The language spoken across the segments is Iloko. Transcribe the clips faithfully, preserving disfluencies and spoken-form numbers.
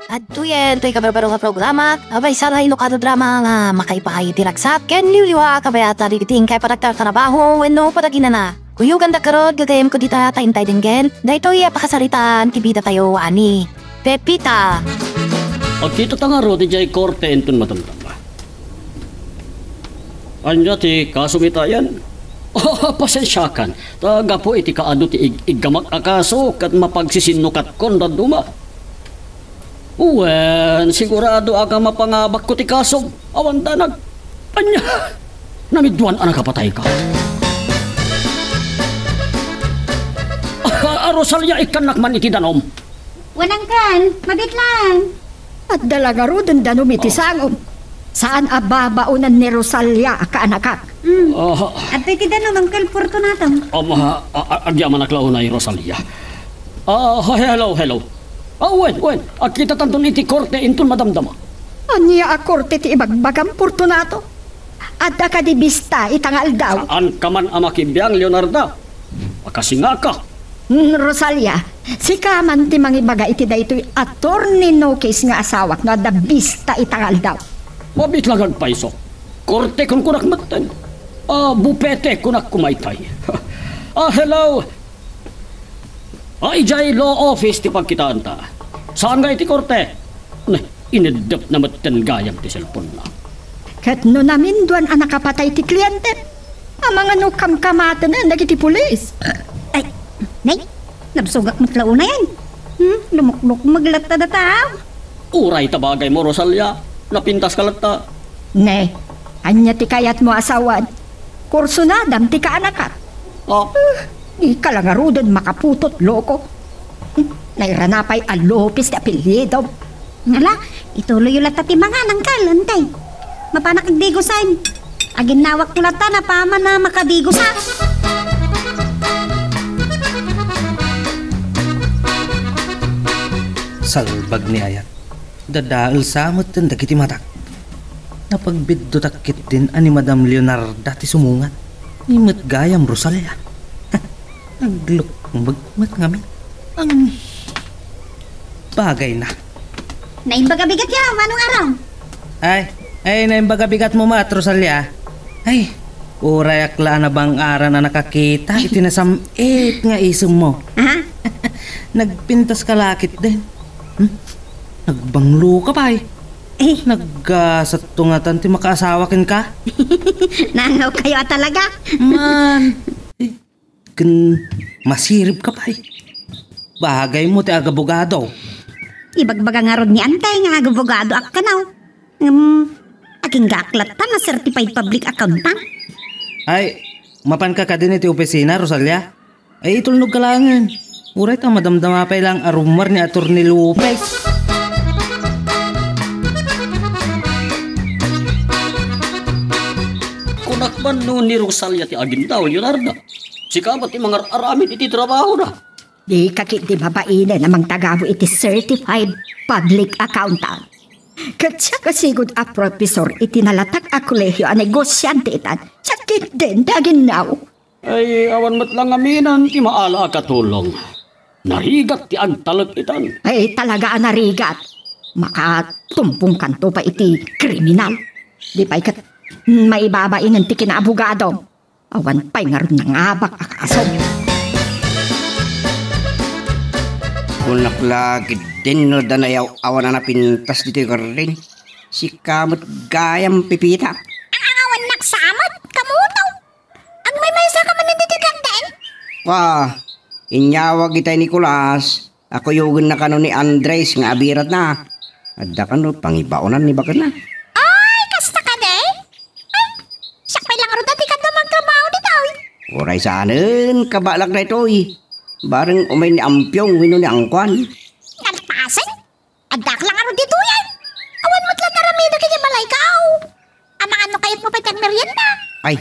Adtoyen toy kabarbaro nga programa, a maysa nga inukado drama nga makaipaay iti ragsak ken liwliwa a kabayatan iti inkay panagtartrabaho wenno panaginana. Kuyoganda garud, gagayyemko dita ta intay denggen daytoy a pakasaritaan ti bidatayo a ni Pepita. Agkitata ngarud idiay korte inton madamdama. Ania ti kasom ita ayan? Ah, pasensiakan, ta gapu iti kaadu ti ig-iggamak a kaso ket mapagsisinnukatko dadduma. Wen, sigurado a mapangabakko ti kasom. Awan danag. Ania? Namiduan a nakapatayka. Ah, Rosalia, ikkannak man iti danum. Wen, Uncle, mabitlang. Adda la ngaruden danum iti sangom. Saan a babaonan ni Rosalia a kaanakak. Mm. Ah. Adtoy ti danum, Uncle Fortunato. Um, ah, ah, ah, agyamanak la unay, Rosalia. Ah, hello, hello. Ah, wen, wen. Agkitatanton iti korte inton madamdama. Ania a korte ti ibagbagam, Fortunato? Adda kadi bista ita nga aldaw? Saanka man a makibiang, Leonarda. Makasingaka. Hmm, Rosalia, sika man ti mangibaga iti daytoy Attorney Nokis nga asawak no adda bista ita nga aldaw. Mabit lang agpayso. Korte kunkunak metten. Ah, bupete kunak kumaytay. Ah, hello. Ah, idiay law office ti pagkitaanta. Saan nga iti korte? Ne, ineddepna metten gayam ti cellphone-na. Ket no naminduan a nakapatay ti kliente, amangan no kamkamaten dagiti pulis. Ay, nay, nabsogak met la unayen. Hmm, lumukmukmeg latta data. Uray ta bagaymo, Rosalia. Napintaska latta. Ne, ania ti kayatmo a sawen? Kursunadam ti kaanakak. Ah. Eh, dika la ngaruden makaputot, loko. Hmm, nairana pay a Lopez ti apelyido. Ala, ituloyyo latta ti mangan, Uncle, Uncle. Mapanak agdigusan. Aginnawakto latta, napaman a makadigusa. Salbag ni ayat. Dadael sa metten dagiti matak. Napagbiddutak ketdin a ni Madam Leonarda ti sumungat. Ni met gayam Rosalia. Naglukmeg met ngamin. Ang bagayna. Naimbag a bigat ya, Manong Arong. Ay, ay, naimbag a bigatmo met, Rosalia. Ay, urayak la a nabang-aran a nakakita iti nasam-it nga isemmo. Aha. Nagpintaska la ketdin. Hmm? Nagbangloka pay. Eh. Naggasat tungatan ti makaasawa kenka? Nangawkayo a talaga. Man. Eh, ken masiribka pay. Bagaymo ti agabogado. Ibagbaga ngarud ni Antay nga agabogado ak kano. Ngem, aginggaak latta nga certified public accountant. Ay, mapanka kadin iti opisina, Rosalia? Ay, itulnog ka laengen. Uray ta madamdama pay lang a rummuar ni Attorney Lopez. Kunak man no ni Rosalia ti aginnaw, Leonarda. Sika met ti mangar-aramid iti trabahona. Dika ketdi mabainen a mangtagabu iti certified public accountant. Ket siak a sigud a profesor iti nalatak a kolehio a negosiante itan, siak ketdin ti aginnaw. Ay, awan met la ngaminen ti maala a katulong. Narigat ti agtalek itan. Ay, talaga a narigat. Makatumbongkanto pay iti kriminal. Di pay ket maibabainen ti kinaabogadom. Awan pay ngarud nangabak a kasom. Kunak la ketdin no adda nayaw-awan a napintas ditoy garden. Sika met gayam, Pepita. Ang awan naksamat, kamuto. Agmaymaysaka manen ditoy garden? Wa, inyawag itay Nicolas a kuyogenna kano ni Andres nga abiratna. Adda kano pangibaonan ni bakenna. Ay, kasta kadi? Ay, siak pay la ngarud a dika adda magtrabaho ditoy. Uray saanen, kabalak daytoy. Bareng umay ni Ampiong wenno ni Angkuan. Kalpasen? Addak la ngarud ditoy, ay. Awan met la naramidek iti balaykaw. Amangan no kayatmo pay ti agmerienda. Ay,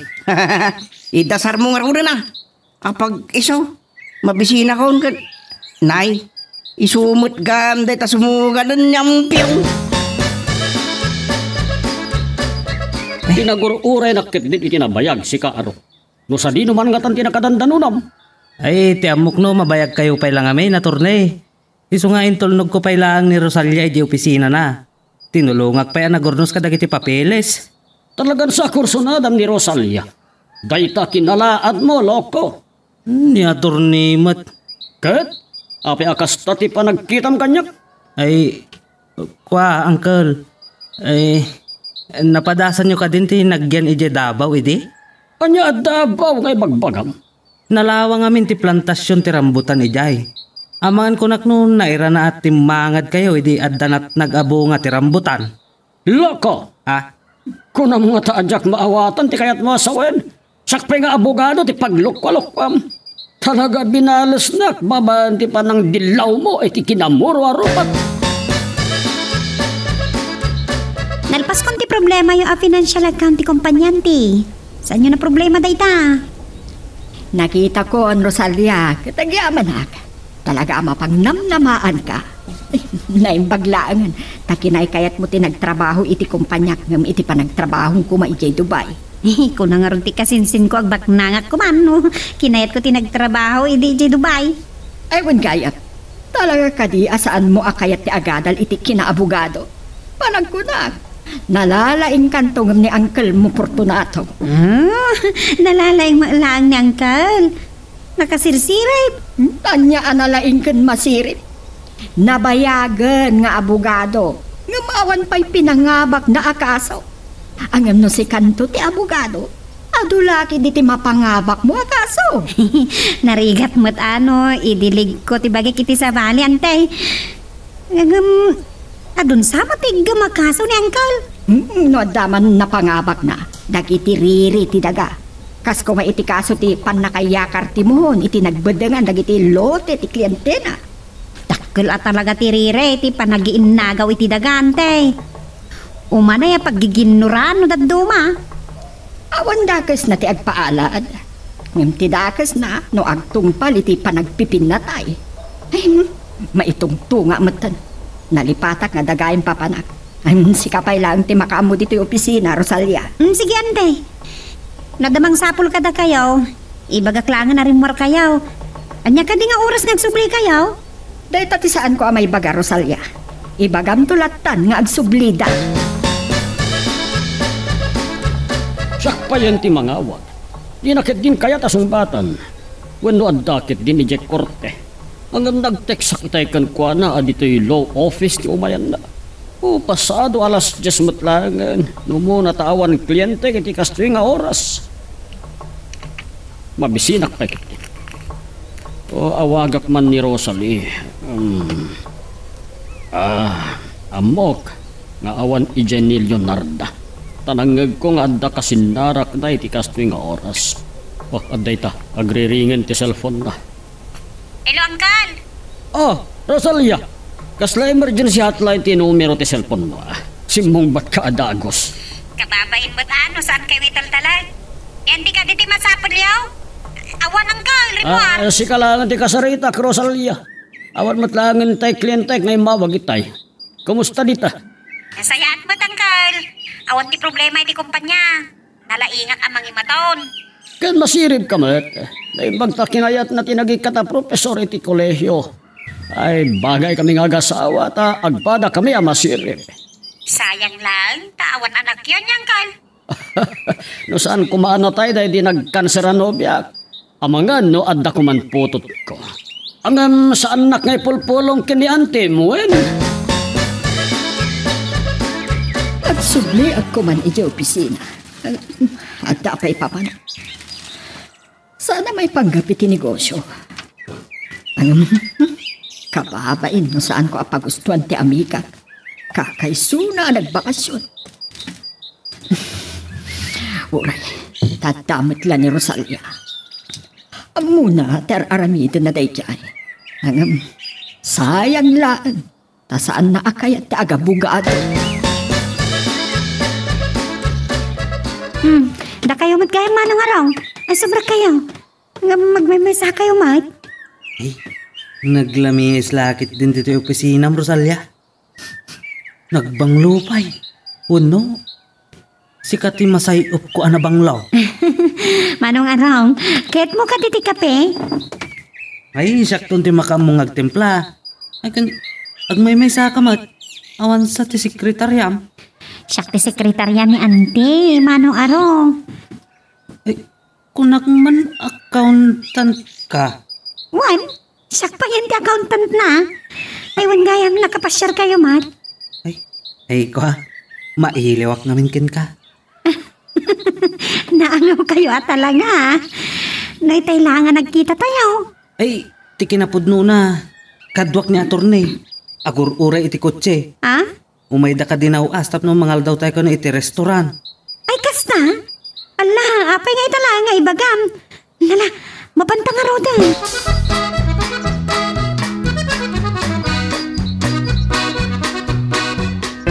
idasarmo ngaruden a. Apag isu, mabisinakon ket, nay, isu met gayam dayta sumugaden ni Ampiong. Pinagur-uraynak ketdin iti nabayag, sika, Aro. No sadino man ngatan ti nakadandanonam? Ay, ti ammok no mabayagkayo pay la ngamin, attorney. Isu nga intulnogko pay laeng ni Rosalia idiay opisinana. Tinulongak pay a nagurnos kadagiti papeles. Talagan sa kursunadam ni Rosalia. Dayta kinalaadmo, loko. Hmm, ni attorney met. Ket? Apay a kasta ti panagkitam kaniak? Ay, kua, uncle. Ay, napadasanyo kadin ti nagyan idiay Davao idi? Ania a Davao nga ibagbagam? Nalawa ngamin ti plantasion ti rambutan idiay. Amangan kunak no nairanaat ti mangad kayo idi adda natnag a bunga ti rambutan. Loko! Ah? Kunam nga ta diak maawatan ti kayatmo a sawen. Siak pay nga abogado ti paglukwa-lukwam. Talaga binalesnak babaen ti panangdillawmo iti kinamuro a rupak. Nalpaskon ti problemayo a financial account ti kompanian ti. Saanyo a problema dayta? Nakitakon, Rosalia, ket agyamanak. Talaga a mapangnamnamaanka. Naimbag laengen, ta kinaykayatmo ti nagtrabaho iti kompaniak ngem iti panagtrabahom koma idiay Dubai. Kuna ngarud ti kasinsinko, agbaknangak koma no kinayatko ti nagtrabaho idi idiay Dubai. Ay, wen gayam. Talaga kadi a saanmo a kayat ti agadal iti kinaabogado? Panagkunak, nalalaingkanto ngem ni Uncle mo Fortunato. Ah, nalalaing met laeng ni Uncle. Nakasirsirip. Hmm? Ania a nalaing ken masirip? Nabayagen nga abogado, ngem awan pay pinangabakna a kaso. Ngem no sikanto ti abogado, adu la ketdi ti mapangabakmo a kaso. Narigat met a no idiligko ti bagik iti sabali, Ante. Ngem, adun sa met ti iggem a kaso ni Uncle? Hmm, no adda man napangabakna, dagiti riri ti daga. Kas koma iti kaso ti pannakaiyakar ti muhon iti nagbedengan dagiti lote ti klientena. Dakkel a talaga ti riri ti panagiinnagaw iti daga, Ante. Umanay a paggiginnuran no dadduma. Awan dakesna ti agpaalaad. Ngem ti dakesna no agtungpal iti panagpipinnatay. Ay, hmm, maitungtunga metten. Nalipatak nga dagayen papanak. Ay, hmm, sika pay laeng ti makaammo ditoy opisina, Rosalia. Hmm, sige, Ante. No adda mangsapul kadakayo, ibagak laengen a rimmuarkayo. Ania kadi nga oras nga agsublikayo? Dayta ti saanko a maibaga, Rosalia. Ibagamto lattan nga agsublida. Siak payen ti mangawat. Dina ketdin kayat a sungbatan. Wenno adda ketdin idiay korte. Ngem nag-textak itay kenkuana a ditoy law office ti umayanna. O, pasado alas dies met laengen. No umuna ta awan kliente iti kastoy nga oras. Mabisinak pay ketdi. O, awagak man ni Rosalie. Hmm. Ah, ammok nga awan idiay ni Leonarda. Ta nangngegko nga adda kasinnarakna iti kastoy nga oras. O, adda ita, agriringen ti cellphone-na. Hello, Uncle! Oh, Rosalia! Kasla emergency hotline ti numero ti cellphone-mo, ah. Simmungbatka a dagus. Kababain met a no saankayo italtalek. Yan di kadi ti masapulyo? Awan, Uncle, rimmuar. Ah, sika laeng ti kasaritak, Rosalia. Awan met laengen tay klientek nga immawag itay. Kumusta dita? Nasayaat met, Uncle. Awan ti problema iti kompanya. Nalaingak a mangimaton. Ken masiribka met. Naimbag ta kinayatna ti nagikkat a professor iti kolehio. Ay, bagay kami nga agasawa ta agpada kami a masirib. Sayang lang, ta awan anakyo, Uncle. No saan koma a natay daydi nagkanser a nobiak, amangan no adda koman putotko. Ngem saannak nga ipulpulong ken ni antim, wen? Agsubliak koman idiay opisina. Adda pay papanak. Saan a maipanggep iti negosyo. Ngem, kababain no saanko a pagustuan ti amigak. Kakaisuna a nagbakasyon. Uray, tadda met la ni Rosalia. Ammona ti ar-aramidenna daydiay. Ngem, sayang laeng. Ta saanna a kayat ti agabugado. Hmm, dakayo met gayam, Manong Arong. Ay, sobrakkayo. Ngem magmaymaysakayo met. Ay, naglamis la ketdin ditoy opisinam, Rosalia. Nagbanglo pay. Wenno, sika ti masay-opko a nabanglo. Manong Arong, kayatmo kadi ti kape? Ay, siakton ti makaammo nga agtimpla. Ay, ken agmaymaysaka met. Awan sa ti sekretariam? Siak ti sekretarya ni Auntie, Manong Arong. Ay, kunak man accountant ka. Wen, siak pay ti accountant na. Ay, wen gayam nakapasiar kayo met. Ay, ay, kwa, mailiwak ngamin kenka. Naangaw kayo a talaga, ah. No itay la nga nagkita tayo. Ay, ti kinapudnona, kaduak ni attorney. Agur-uray iti kotse. Ah? Umayda ka dinaw-as tapno mangaldaw tayo kano iti restaurant. Ay, kasta? Ala, apay nga ita la nga ibagam? Nala, mapanta nga rodan.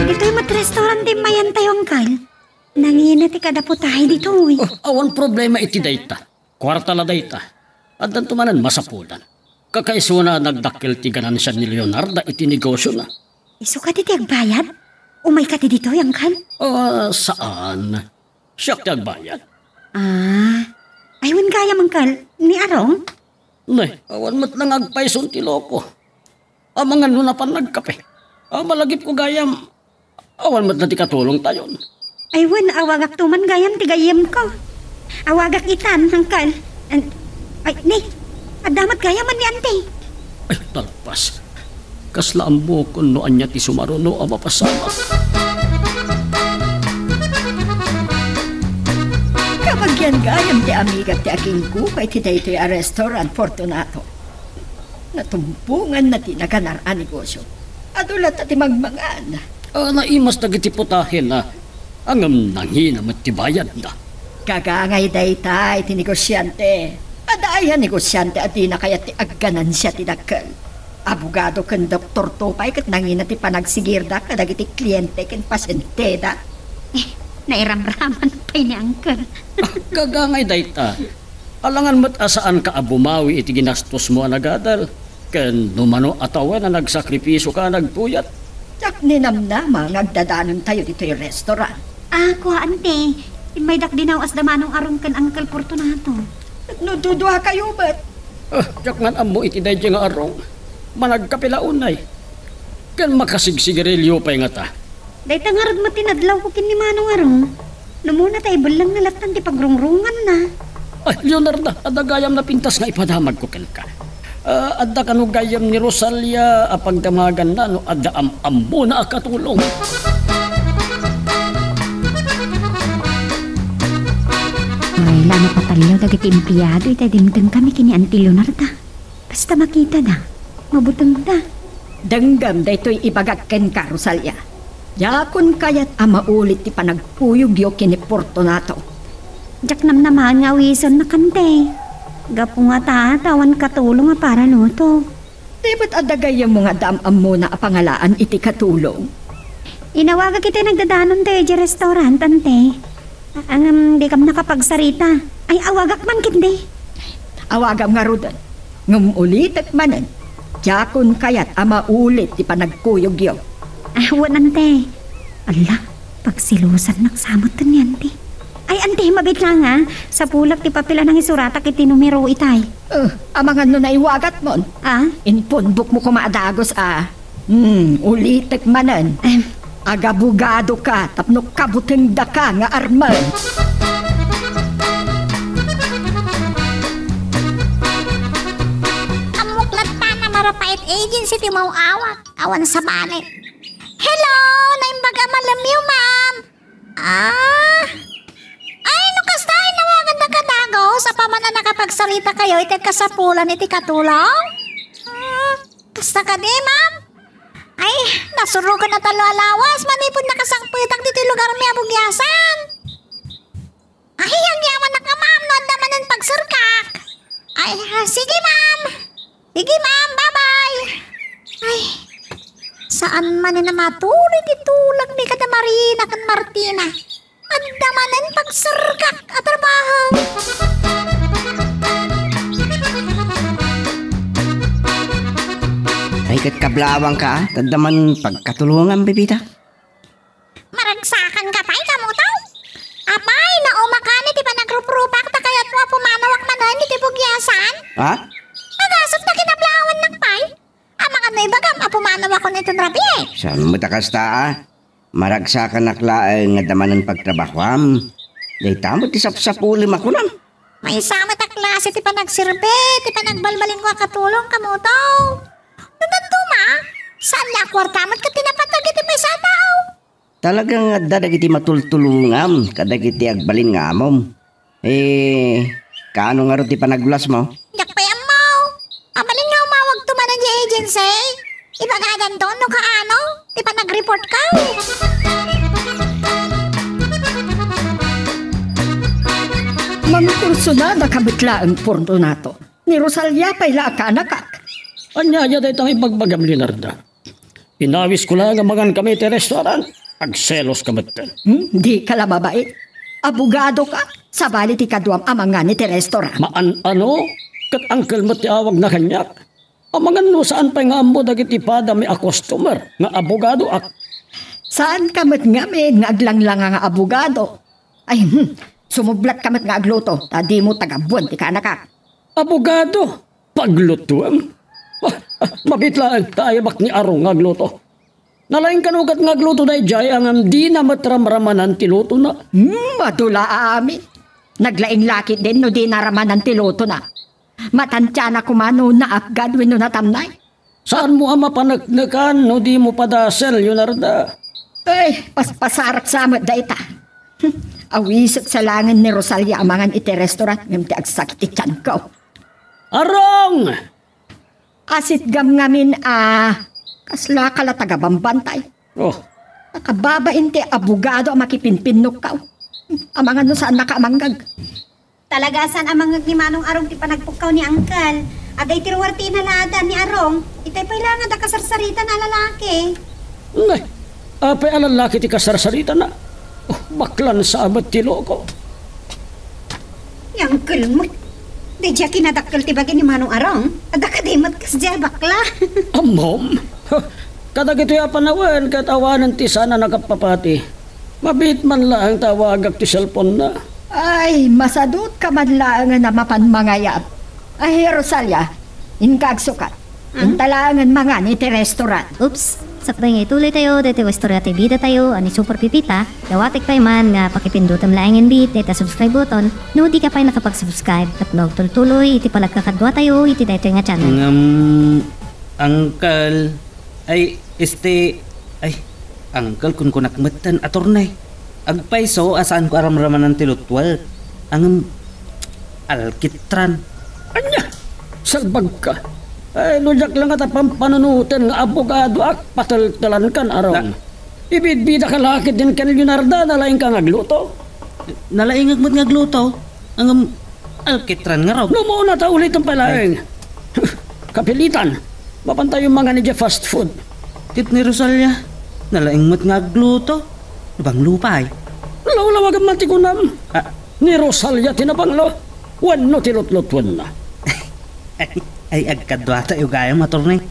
Ditoy met restaurant ti mayan tayo, angkal. Nangina ti kadaputahay ditoy. Oh, awan problema iti dayta. Kuarta la dayta. Addanto manen masapulan. Kakaisuna a nagdakkel ti ganansia ni Leonarda iti negosiona. Isu kadi ti agbayad? Umay kadi ditoy, angkal? Ah, saan. Siak ti agbayad. Ah, ay, wen gayam, angkal, ni Arong? Ne, awan met la nga agpayson ti loko. Amangan no napan nagkape. Ah, malagipko gayam, awan met la ti katulongtayon. Ay, wen, awagakto man gayam ti gayyemko. Awagak itan, angkal. An-, ay, ne, adda met gayam man ni Auntie. Ay, talpas. Kasla ammokon no ania ti sumaruno a mapasamak. Kabagian gayam ti amigak ti agingkuka iti daytoy a restaurant, Fortunato. Natumbonganna ti naganar a negosio. Adu latta ti mangmangan. Ah, naimas dagiti putahina. Ngem nangina met ti bayadna. Kagangay dayta iti negosiante. Adda aya negosiante a dina kayat ti agganansia ti dakkel? Abogado ken doktorto pay ket nangina ti panagsigirda kadagiti kliente ken pasienteda. Eh, nairamraman pay ni Angkel. Ah, kagangay dayta. Alangan met a saanka a bumawi iti ginastosmo a nagadal, ken no mano a tawen a nagsakripisioka a nagpuyat. Diak ninamnama nga agdadanontayo ditoy restaurant. Ah, kua, ante. Immaydak dinaw-as da Manong Arong ken Angkel Fortunato. No duduakayo met. Ah, diak man ammo iti daydiay nga Arong. Managkape la unay. Ken makasigsigarilio pay ngata. Dayta ngarud met ti nadlawko ken ni Manong Arong. Numuna ta ibellengna lattan ti pagrungronganna. Ay, Leonarda, adda gayam napintas nga ipadamagko kenka. Ah, adda kano gayam ni Rosalia a pagdamaganna no adda am-ammona a katulong. Ay, la napatalliaw dagiti empleyado iti dimteng kami ken ni Auntie Leonarda. Basta makitada, mabutengda. Denggem daytoy ibagak kenka, Rosalia. Diakon kayat a maulit ti panagkuyogyo ken ni Fortunato. Diak namnamaen nga awisennak, ante. Gapu ngata ta awan katulong a para luto. Di met adda gayyemmo nga adda am-ammona a pangalaan iti katulong? Inawagak iti nagdadanontayo idiay restaurant, ante. Ngem dikam nakapagsarita. Ay, awagak man ketdi. Awagam ngaruden. Ngem ulitek manen, diakon kayat a maulit ti panagkuyogyo. Ah, wen, ante. Alla, pagselosannak sa metten ni ante. Ay, ante, mabiit laeng. Sapulak ti papel a nangisuratak iti numero itay. Eh, amangan no naiwagatmon. Ah? Imponbokmo koma a dagus a. Hmm, ulitek manen. Em. Agabogadoka tapno kabutengdaka nga armen. Ammok latta a marapaet agency ti maw-awak. Awan sabali. Hello! Naimbag a malemyo, ma'am. Ah? Ay, no kasta, inawaganda ka dagus. Apaman a nakapagsarita kayo iti kasapulan iti katulong? Ah, kasta kadi, ma'am? Ay, nasurogan a tallo a lawas manipud nakasangpetak ditoy lugarmi a bugiasan. Ay, agyamanak nga, ma'am, no adda manen pagserkak. Ay, ah, sige, ma'am. Sige, ma'am, bye-bye. Ay, saan manen a matuloy ti tulagmi kada Marina ken Martina. Adda manen pagserkak a trabaho. Ay, ket kablawangka, ah. Adda man pagkatulongan, bibita. Maragsakan ka pay, kamuto? Apay, nauma kami ti panagruprupak ta kayatmo a pumanawak manen iti bugiasan? Ha? Agasat ta kinablawannak pay. Amangan no ibagam a Pumanaw a kunam iton rabii. Saan met a kasta, a? Maragsakanak laeng nga adda manen pagtrabahuam. Dayta met ti sapsapulem a kunam. Maysa met a klase ti panagserbi, ti panagbalbalingo a katulong, Kamuto. No dadduma, saan la a kuarta met ket ti napatag iti maysa a tao. Talaga nga adda dagiti matultulongam kadagiti agbalin nga amom. Eh, kaano ngarud ti panagluasmo? Diak pay ammo. Abalin nga umawagto manen idiay agency. Ibagadanto no kaano ti panagreportko. Mangkursunada ka met laeng, Fortunato. Ni Rosalia pay la a kaanakak. Ania aya dayta nga ibagbagam, Leonarda? Inawisko la nga mangankami iti restaurant. Agseloska metten. Hmm, dika la mabait. Abogadoka, sabali ti kaduam a mangan iti restaurant. Maan-ano? Ket angkel met ti awagna kaniak. Amangan no saan pay nga ammo dagiti padami a customer nga abogadoak. Saanka met ngamin nga aglanglanga nga abogado. Ay, hmm, sumublatka met nga agluto, ta dimo tagabuen ti kaanakak. Abogado? Paglutuem? Ah, ah, mabiit laeng, ta ayabak ni Arong nga agluto. Nalaing kano ket nga agluto daydiay, ngem dina met ramramanan ti lutona. Hmm, madula a amin. Naglaing la ketdin no dina ramanan ti lutona. Matantiana koma no naapgad wenno natamnay. Saanmo a mapaneknekan no dimo padasel, Leonarda? Ay, paspasarak sa met dayta. Hmm, awiseksa laengen ni Rosalia a mangan iti restaurant ngem ti agsakit ti tianko. Arong! Asitgam ngamin a kaslaka la tagabambantay. Oh. Nakababain ti abogado a makipinpinnokkaw. Amangan no saannaka a mangngeg. Talaga a saan a mangngeg ni Manong Arong ti panagpukkaw ni Angkel. Adda iti ruar ti inalada ni Arong. Itay pay la nga adda kasarsaritana a lalaki. Nay, apay a lalaki ti kasarsaritana? Oh, baklan sa met ti loko. Ni Angkel met. Daydiay a kinadakkel ti bagi ni Manong Arong. Adda kadi met kasdiay bakla. Ammom? Kadagitoy a panawen ket awanen ti saan a nakapapati. Mabiit man laeng ta awagak ti cellphone-na. Ay, masadutka man laengen a mapan mangayab. Ay, Rosalia, inka agsukat. Ah? Inta laengen mangan iti restaurant. Oops, sakbay nga ituloytayo daytoy nga istorya ti bidatayo a ni Super Pipita, dawatek pay man nga pakipindutem laengen biit dayta subscribe button no dika pay nakapag-subscribe tapno agtultuloy iti panagkakaduatayo iti daytoy nga channel. Ngem, Uncle, Ay, este, ay, Uncle, kunkunak metten, attorney. Agpayso a saanko a ramramanan ti lutwek. Ngem, alkitran. Ania? Salbagka. Ay, no diak la ngata pampanunoten nga abogadoak, pateltelankan, Arong. Na- Ibidbidaka la ketdin ken Leonarda, nalaingka nga agluto. Nalaingek met nga agluto. Ngem, alkitran ngarud. No, mauna ta ulitem pay laeng. Ay. Kapilitan. Mapantayo mangan idiay fast food. Ket ni Rosalia, nalaing met nga agluto. Nabanglo pay. Lawlawagem man ti kunam. Ah. Ni Rosalia ti nabanglo. Wenno ti lutlutuenna. Ay, ay, agkaduatayo gayam, attorney.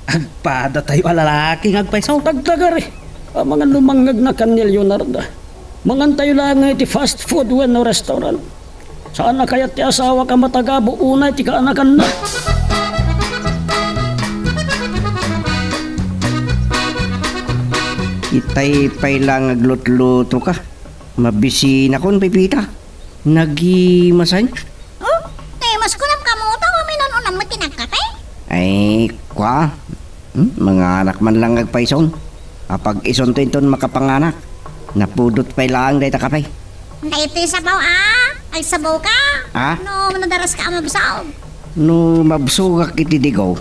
Agpadatayo a lalaki nga agpayso. Agtagari. Amangan no mangngegna ken ni Leonarda. Mangantayo laeng iti fast food wenno restaurant. Saan a kayat ti asawak a matagabo unay ti kaanakanna. Itay pay la nga aglutlutoka. Mabisinakon, Pepita. Nagimasan? Oh, naimas ko lang kamo, tawa may nanunam mo tinagkape? Ay, kwa. Hmm, manganak man lang agpayson. Apag isonto inton makapanganak. Napudot pay laeng dayta kape. Daytoy sabaw, ah. Ay, sabaw ka? Ah? No, nadaras ka, mabsaw. No mabsugak iti digo,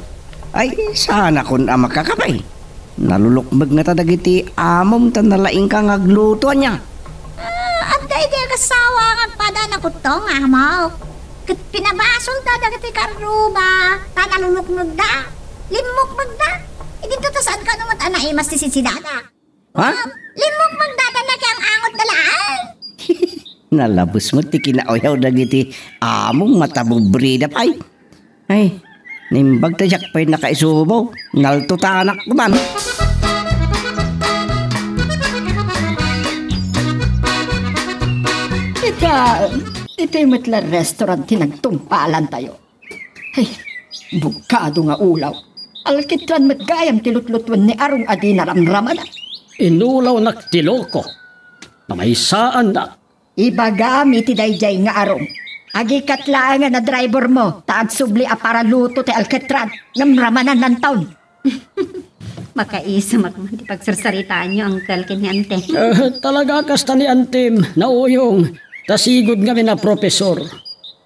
ay, saanakon a makakape. Nalulukmeg ngata dagiti amom ta nalaingka nga agluto, ania? Ah, adda idi agasawa nga agpada nakutto nga amok. Ket pinabasolda dagiti karruba, ta nalulukmegda. Limmukmegda. Idinto ta saan kano met a naimas ti sidsidada. Ha? Limmukmegda, ta nakiang-angot da laeng. Nalabes met ti kinauyaw dagiti amom, matabubrida pay. Ay, naimbag ta diak pay nakaisubo. Naltutanak man. Ita, iti met la restaurant ti nagtumpalantayo. Ay, bugkado nga ulaw. Alkitran met gayam ti lutlutuen ni Arong a dina ramramana. Inulawnak ti loko. Namaysaannak. Ibagam iti daydiay nga Arong. Agikat laengen a drivermo, ta agsubli a para luto ti alkitran, ngem ramanan nanton. Makaisumak man ti pagsarsaritaanyo, Uncle, ken ni Auntie. Eh, talaga kasta ni Auntie, nauyong, ta sigud ngamin a professor.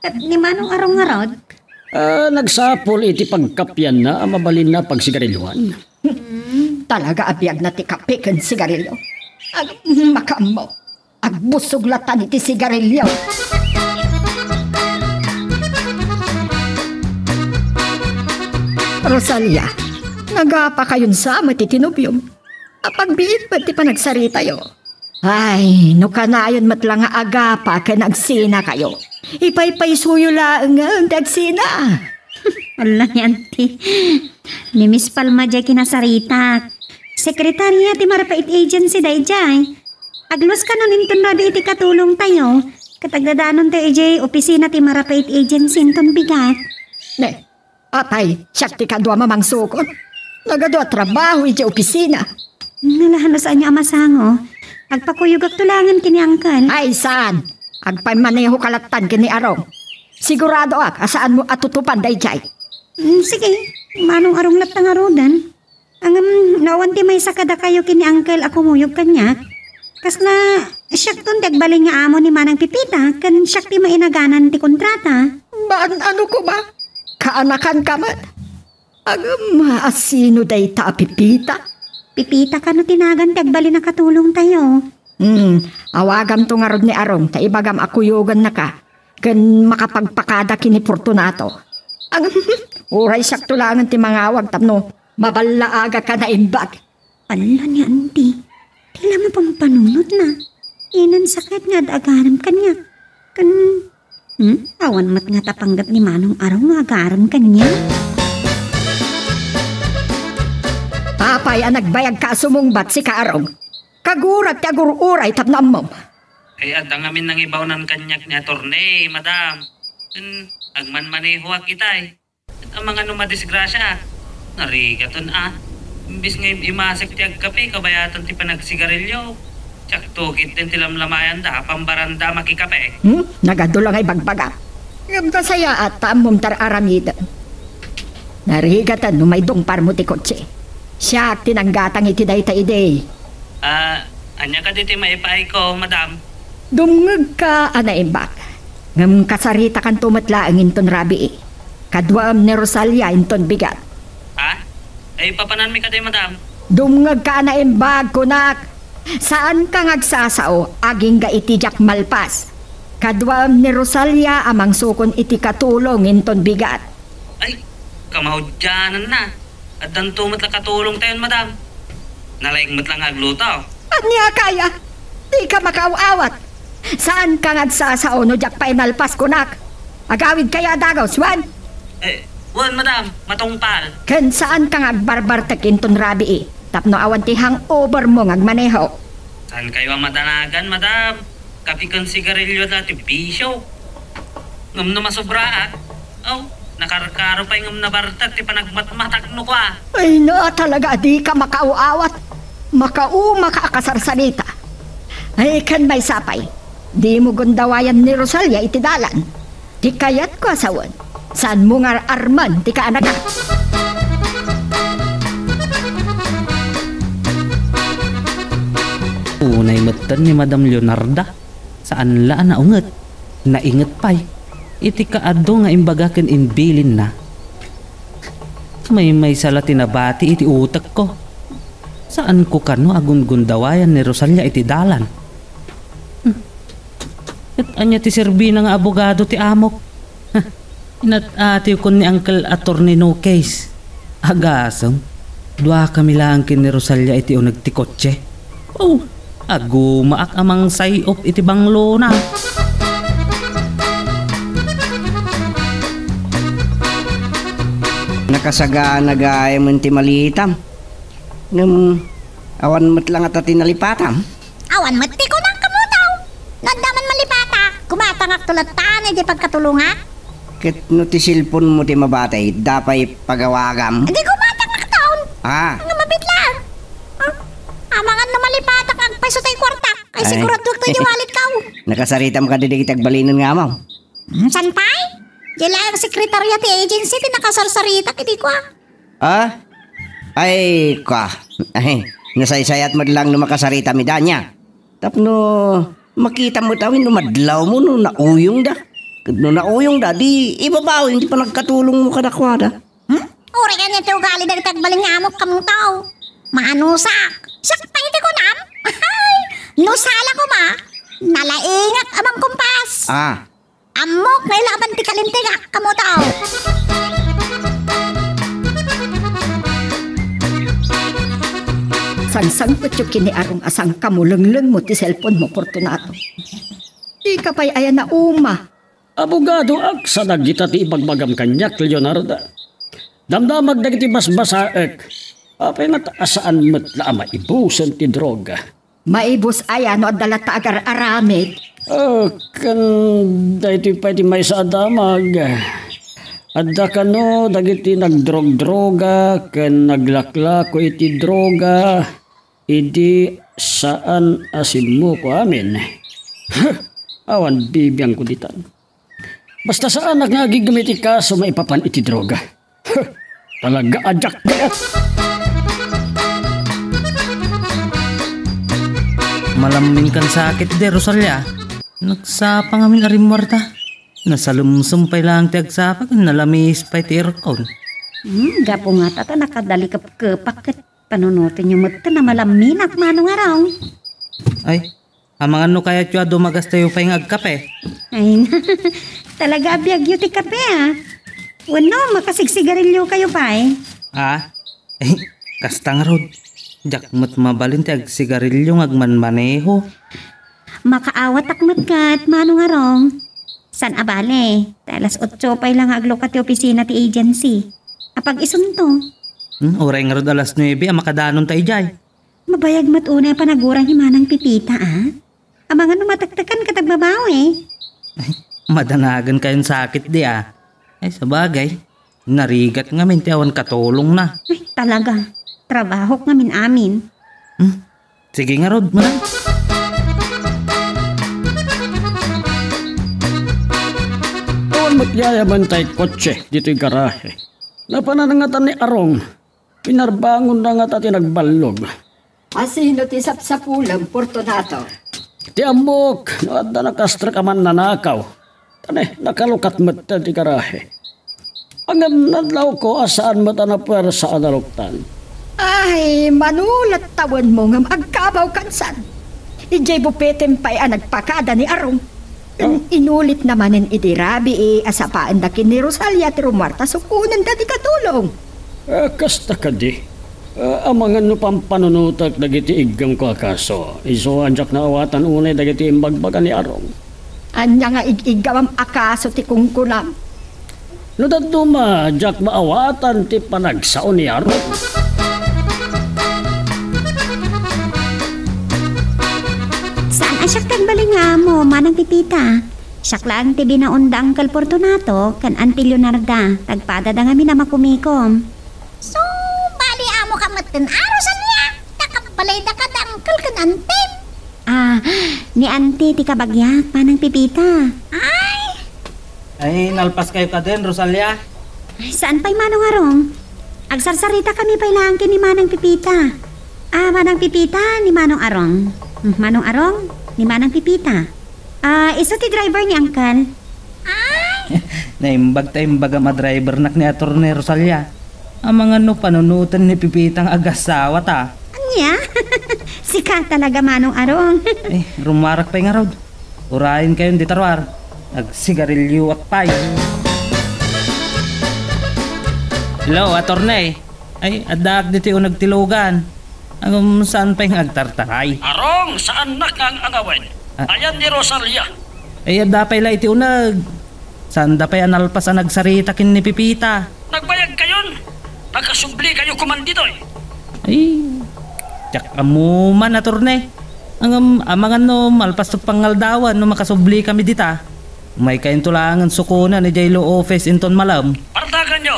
Ket ni Manong Arong ngarud? Ah, nagsapul iti pagkapianna a mabalinna a pagsigarilioan. Hmm, talaga a biagna ti kape ken sigarilio. Ag-, makaammo. Agbussog latan iti sigarilio. Rosalia, nagapakayon sa met iti nobiom. Apagbiit met ti panagsaritayo. Ay, no kanayon met la nga agapa ken agsinakayo, ipaypaysuyo laengen ti agsina. Ala ni Auntie. Ni Miss Palma diay kinasaritak. Sekretarya ti Marapait Agency daydiay. Agluas kanon inton rabii ti katulongtayo. Ket agdadanontayo idiay opisina ti Marapait Agency inton bigat. Ne, apay, siak ti kadua mamangsukon. Nagadu a trabaho idiay opisina. Nalahan no saanyo a masango. Agpakuyogakto laengen ken ni Uncle. Ay, saan? Agpammanehoka lattan ken ni Arong. Siguradoak a saanmo a tutupan daydiay. Mm, sige, Manong Arong latta ngaruden. Ngem, no awan ti maysa kadakayo ken ni Uncle a kumuyog kaniak, kasla siakton ti agbalin nga amo ni Manang Pipita, ken siak ti mainaganan ti kontrata. Baan ano koma? Kaanakanka met? Agem, a sino dayta a Pipita? Pipita kano ti nagan ti agbalin a katulongtayo? Hmm, awagamto ngarud ni Arong ta ibagam a kuyogennaka ken makapagpakada ken ni Fortunato. Agem, uray siakto laengen ti mangawag tapno maballaagaka naimbag. Ala ni Auntie, ti la mapanpanunotna. Inansaket nga ad-agarem kaniak. Ken, hmm, awan met ngata panggep ni Manong Arong nga agarem kaniak. Apay a nagbayagka a sumungbat, sika Arong? Kagurat ti agur-uray tapno ammom. Ay, adda ngamin nangibawnan kaniak ni Attorney, madam. Ken, agmanmanehoak itay. Amangan no madisgrasiaak. Narigaton a. Imbes nga im-, imasek ti agkape, kabayatan ti panagsigarilio. Siakto ketdin ti lamlamayanda, pambaranda makikape. Hmm? Nagadu la nga ibagbaga. Ngem nasayaat ta ammom ti ar-aramidem. Narigaton no maidungparmo ti kotse. Siak ti nanggatang iti dayta idi. Ah, ania kadi ti maipaayko, madam? Dumngegka a naimbag. Ngem kasaritakanto met laeng inton rabii. Kaduaem ni Rosalia inton bigat. Ha? Ay, papananmi kadi, madam? Dumngegka a naimbag, kunak. Saanka nga agsasao, agingga iti diak malpas. Kaduaem ni Rosalia a mangsukon iti katulong inton bigat. Ay, kamaudiananna. Addanto met la katulongtayon, madam. Nalaing met la nga agluto. Ania kaya? Dika makaaw-awat. Saanka nga agsasao no diak painalpas, kunak. Agawidkayo a dagus, wen? Eh, wen, madam. Matungpal. Ken saanka nga agbarbartek inton rabii tapno awan ti hangover mo nga agmaneho. Saankayo a madanagan, madam? Kape ken sigarilio dati bisio. Ngem no masubraak, aw, nakarkaro pay ngem nabartek ti panagmatmatak no kua. Ay na, talaga a dika makaaw-awat. Makaumaka a kasarsarita. Ay, ken maysa pay, dimo gundawayan ni Rosalia iti dalan. Ti kayatko a sawen, saanmo nga ar-armen ti kaanaka. Unay metten ni Madam Leonarda. Saan la a naunget, nainget pay. Iti kaadu nga imbaga ken imbilinna, maymaysa la ti nabati iti utekko. Saanko kano a gungundawayan ni Rosalia iti dalan. Hmm. Ket ania ti serbina nga abogado ti amok? Huh. Inat-atiwkon ni Uncle Attorney No Case. Agasem, duakami laeng ken ni Rosalia iti uneg ti kotse. Oh, agumaak a mangsay-op iti banglona. Nakasagana gayamen ti malitam. Ngem, awan met la ngata ti nalipatam. Awan met ti kunam, kammutaw. No adda man malipatak, gumatangakto latta iti pagkatulongak. Ket no ti cellphone mo ti mabati, adda pay pagawagam? Di gumatang Ah. Nga mabitlan. Ah, amangan no malipatak agpayso tay kuarta. Ay, ay, siguraduak tay wallet ka. Nakasaritam kadi dagiti agbalinen nga amam. Hmm, saan pay? Diay laeng sekretarya ti agency ti nakasarsarita iti kua. Ah? Ay, kua. Ay, nasaysayat met lang no makasaritam ida ania. Tapno makitam met amin no madlawmo no nauyongda. Ket no nauyongda, di ibabawim ti panagkatulongmo kadakuada. Hmm? Uray ania ti ugali dagiti agbalin nga amok, kamuntaw? Maanusak. Siak pay ti kunam? Ay, no sala koma, nalaingak a mangkumpas. Ah. Ammok nga ilaban ti kalintegak, kamuntaw. Sangsangpetyo ken ni Arong a sangkamo lenglengmo ti cellphone mo, Fortunato. Dika pay aya nauma. Abogadoak sa dagita ti ibagbagam kaniak, Leonarda. Damdamag dagiti basbasaek. Apay ngata a saan met la a maibusen ti droga? Maibus aya no adda latta agar-aramid? Ah, ken daytoy pay ti maysa a damag. Adda kano dagiti nagdrogdroga ken naglaklako iti droga idi saan a simmuko amin. Awan bibiangko ditan. Basta saanak nga agigem iti kaso maipapan iti droga. Talaga a diak kayat. Malamminkan sakit di, Rosalia. Nagsapa ngamin a rimmuarta. Nasalumsum pay laeng ti agsapa ken nalamis pay ti aircon. Hmm, gapu ngata ta nakadalikepkepak ket panunotenyo metten a malamminak, Manong Arong. Ay, amangan no kayatyo a dumagastayo pay nga agkape? Ay, talaga a biagyo ti kape, ah. Wenno, makasigsigarilyokayo pay? Ah? Eh, kasta ngarud. Diak met mabalin ti agsigarilyo nga agmanmaneho. Makaawatak met ket, Manong Arong. Saan a bale, ta alas otso pay la nga aglukat ti opisina ti agency. Apag-isunto? Hmm, uray ngarud alas nuebe a makadanonta idiay. Mabayag met unay a panaguran ni Manang Pipita, a? Amangan no matektekan ket agbabawi. Ay, madanagan kayon sakit di, a. Ay, sabagay, narigat ngamin ti awan katulongna. Ay, talaga. Trabahok ngamin amin. Hmm? Sige ngarud, manang. Awan met yayaman tay kotse ditoy garahe. Napanan ngata ni Arong. Pinarbangonna ngata ti nagballog. Asino ti sapsapulem, Fortunato? Ti ammok, no adda nakastrek a mannanakaw. Tane, nakalukat met ti garahe. Ngem nadlawko a saan met a napuersa a naluktan. Ay, manulat tawenmo ngem agkabaw kansan. Idiay bupetem pay a nagpakada ni Arong. Ah. Inulitna manen idi rabii a sapaenda ken ni Rosalia ti rummuarta sukonenda ti katulong. Ah, kasta kadi. Ah, amangan no pampanunotek dagiti iggemko a kaso. Isu a diak naawatan unay dagiti imbagbaga ni Arong. Ania nga ig-iggawam a kaso ti kunkunam? No dadduma, diak maawatan ti panagsao ni Arong. Saan a siak ti agbalin nga amo, Manang Pipita. Siak laeng ti binaon da Uncle Fortunato ken Auntie Leonarda. Tagpadada ngamin a makumikom. So, bali, amo ka metten a, Rosalia? Nakabbalayda kada Uncle ken Auntie? Ah, ni Auntie ti kabagiak, Manang Pipita. Ay! Ay, nalpas kayo kadin, Rosalia? Ay, saan pay, Manong Arong? Agsarsarita kami pay laeng ken ni Manang Pipita. Ah, Manang Pipita, ni Manong Arong. Hmm, Manong Arong, ni Manang Pipita. Ah, isu ti driver ni Uncle? Ay! Naimbag ta imbagam a drivernak ni Attorney Rosalia. Amangan no panunoten ni Pipita nga agasawata. Ania? Sika talaga, Manong Arong. Eh, rummuarak pay ngarud. Urayen kayon dita ruar. Agsigarilyoak pay. Hello, Attorney. Ay, addaak ditoy uneg ti lugan. Ngem saan pay nga agtartaray? Arong, saannak nga ang-angaway. Ah. Ayan ni Rosalia. Ay, adda pay la iti uneg. Saanda pay a nalpas a nagsarita ken ni Pipita. Nagbayag kayon? Nakasubli kayo kuman ditoy? Ay, diak ammo man, Attorney. Ngem amangan no malpasto pangaldawan no makasubli kami dita. Umay kayonto laengen sukonen idiay law office inton malem. Partaganyo.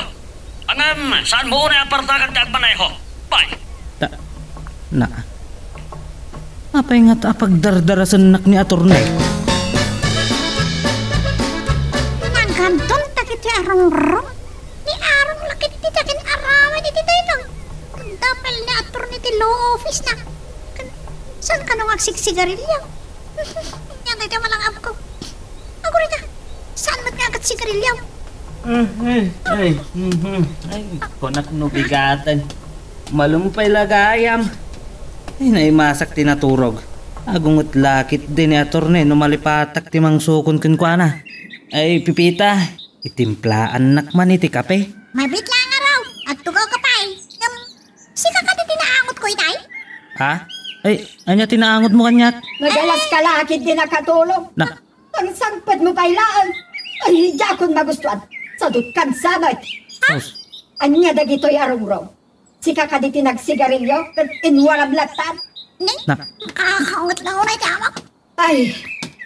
Ngem, saanmo unay a partagan ti agmaneho? Pay. Ta-, na. Apay nga ta pagdardarasennak ni attorney? Nagkadton dagiti arongrong. Ni Arong la ketdi ti akin-aramid iti daytoy. Adda pay ni attorney ti law office na. Kan-, saan kano nga agsigsigarilyo? Yan daytoy malangabko. Agurita, saan met nga agsigarilyo? Ay, ay, mhm. Ay, kunak no bigaten. Malem pay la gayam. Ay, naimasak ti naturog. Agunget la ketdi ni attorney no malipatak ti mangsukon kenkuana. Ay, Pipita, itimplaannak man iti kape. Mabit la nga raw, agtugaw ka pay. Ngem, sika kadi ti naangotko itay? Ha? Ay, ania ti naangotmo kaniak? Nagalas ka la ketdi nakatulong. Na- Ang sangpetmo pay laeng. Ay, diakon magustuan. Sadutkan sa met. Sus. Ania dagitoy arongrong? Sika kadi ti nagsigarilyo ket inwaram lattan? Ni? Na- Nakakaunget la unay ti amok. Ay,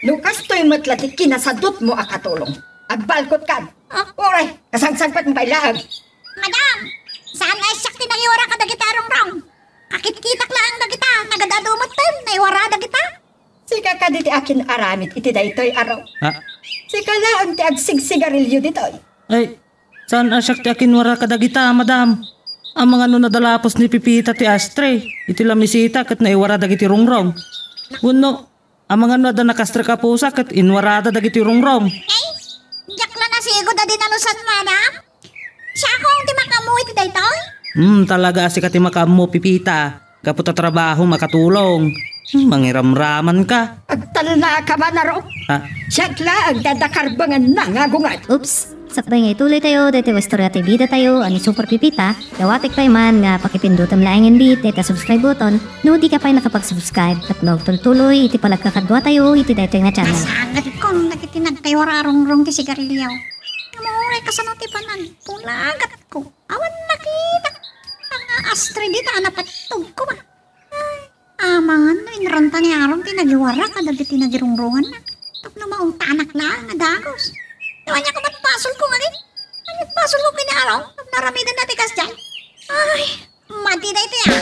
no kastoy met la ti kinasadutmo a katulong, agbalkotkan. Ah? Uray, kasangsangpetmo pay laeng. Madam, saan nga siak ti nangiwara kadagiti arongrong? Kakitkitak laeng dagita, nagad-adu metten, naiwara dagita. Sika kadi ti akin-aramid iti daytoy, Arong? Ha? Sika laeng ti agsigsigarilyo ditoy. Ay, saan a siak ti akinwara kadagita, madam? Amangan no nadalapos ni Pipita ti ashtray iti lamisita ket naiwara dagiti rungrong. Wenno, amangan no adda nakastrek a pusa ket inwarada dagiti rungrong. Ay, diak la nasigud a dinalusan, madam. Siakon ti makaammo iti daytoy? Hmm, talaga a sika ti makaammo, Pipita. Gapu ta trabahom a katulong. Hmm, mangiramramanka. Agtalnaka man, Arong. Ha? Siak laeng ti adda karbenganna nga agunget. Oops! Sakbay nga ituloy tayo daytoy nga istorya ti bida tayo a ni Super Pipita, dawatek pay man nga pakipindutem laengen bit dayta subscribe button no di ka pay nakapag-subscribe ket maagtultuloy iti panagkakadua tayo iti daytoy nga channel. Nasangatkon dagiti nagkaiwara a rungrong ti sigarilyo. Ammom uray kasano ti panagpulagatko. Awan nakitak nga ashtray dita a napattogko ba. Ay, amangan no inranta ni Arong ti nagiwara kadagiti nagirungronganna. Tapno maungtanak laeng a dagus. No ania koma ti basolko ngamin? Ania ti basolko ken ni Arong? Tapno aramidenna ti kasdiay. Ay, mati daytoy a.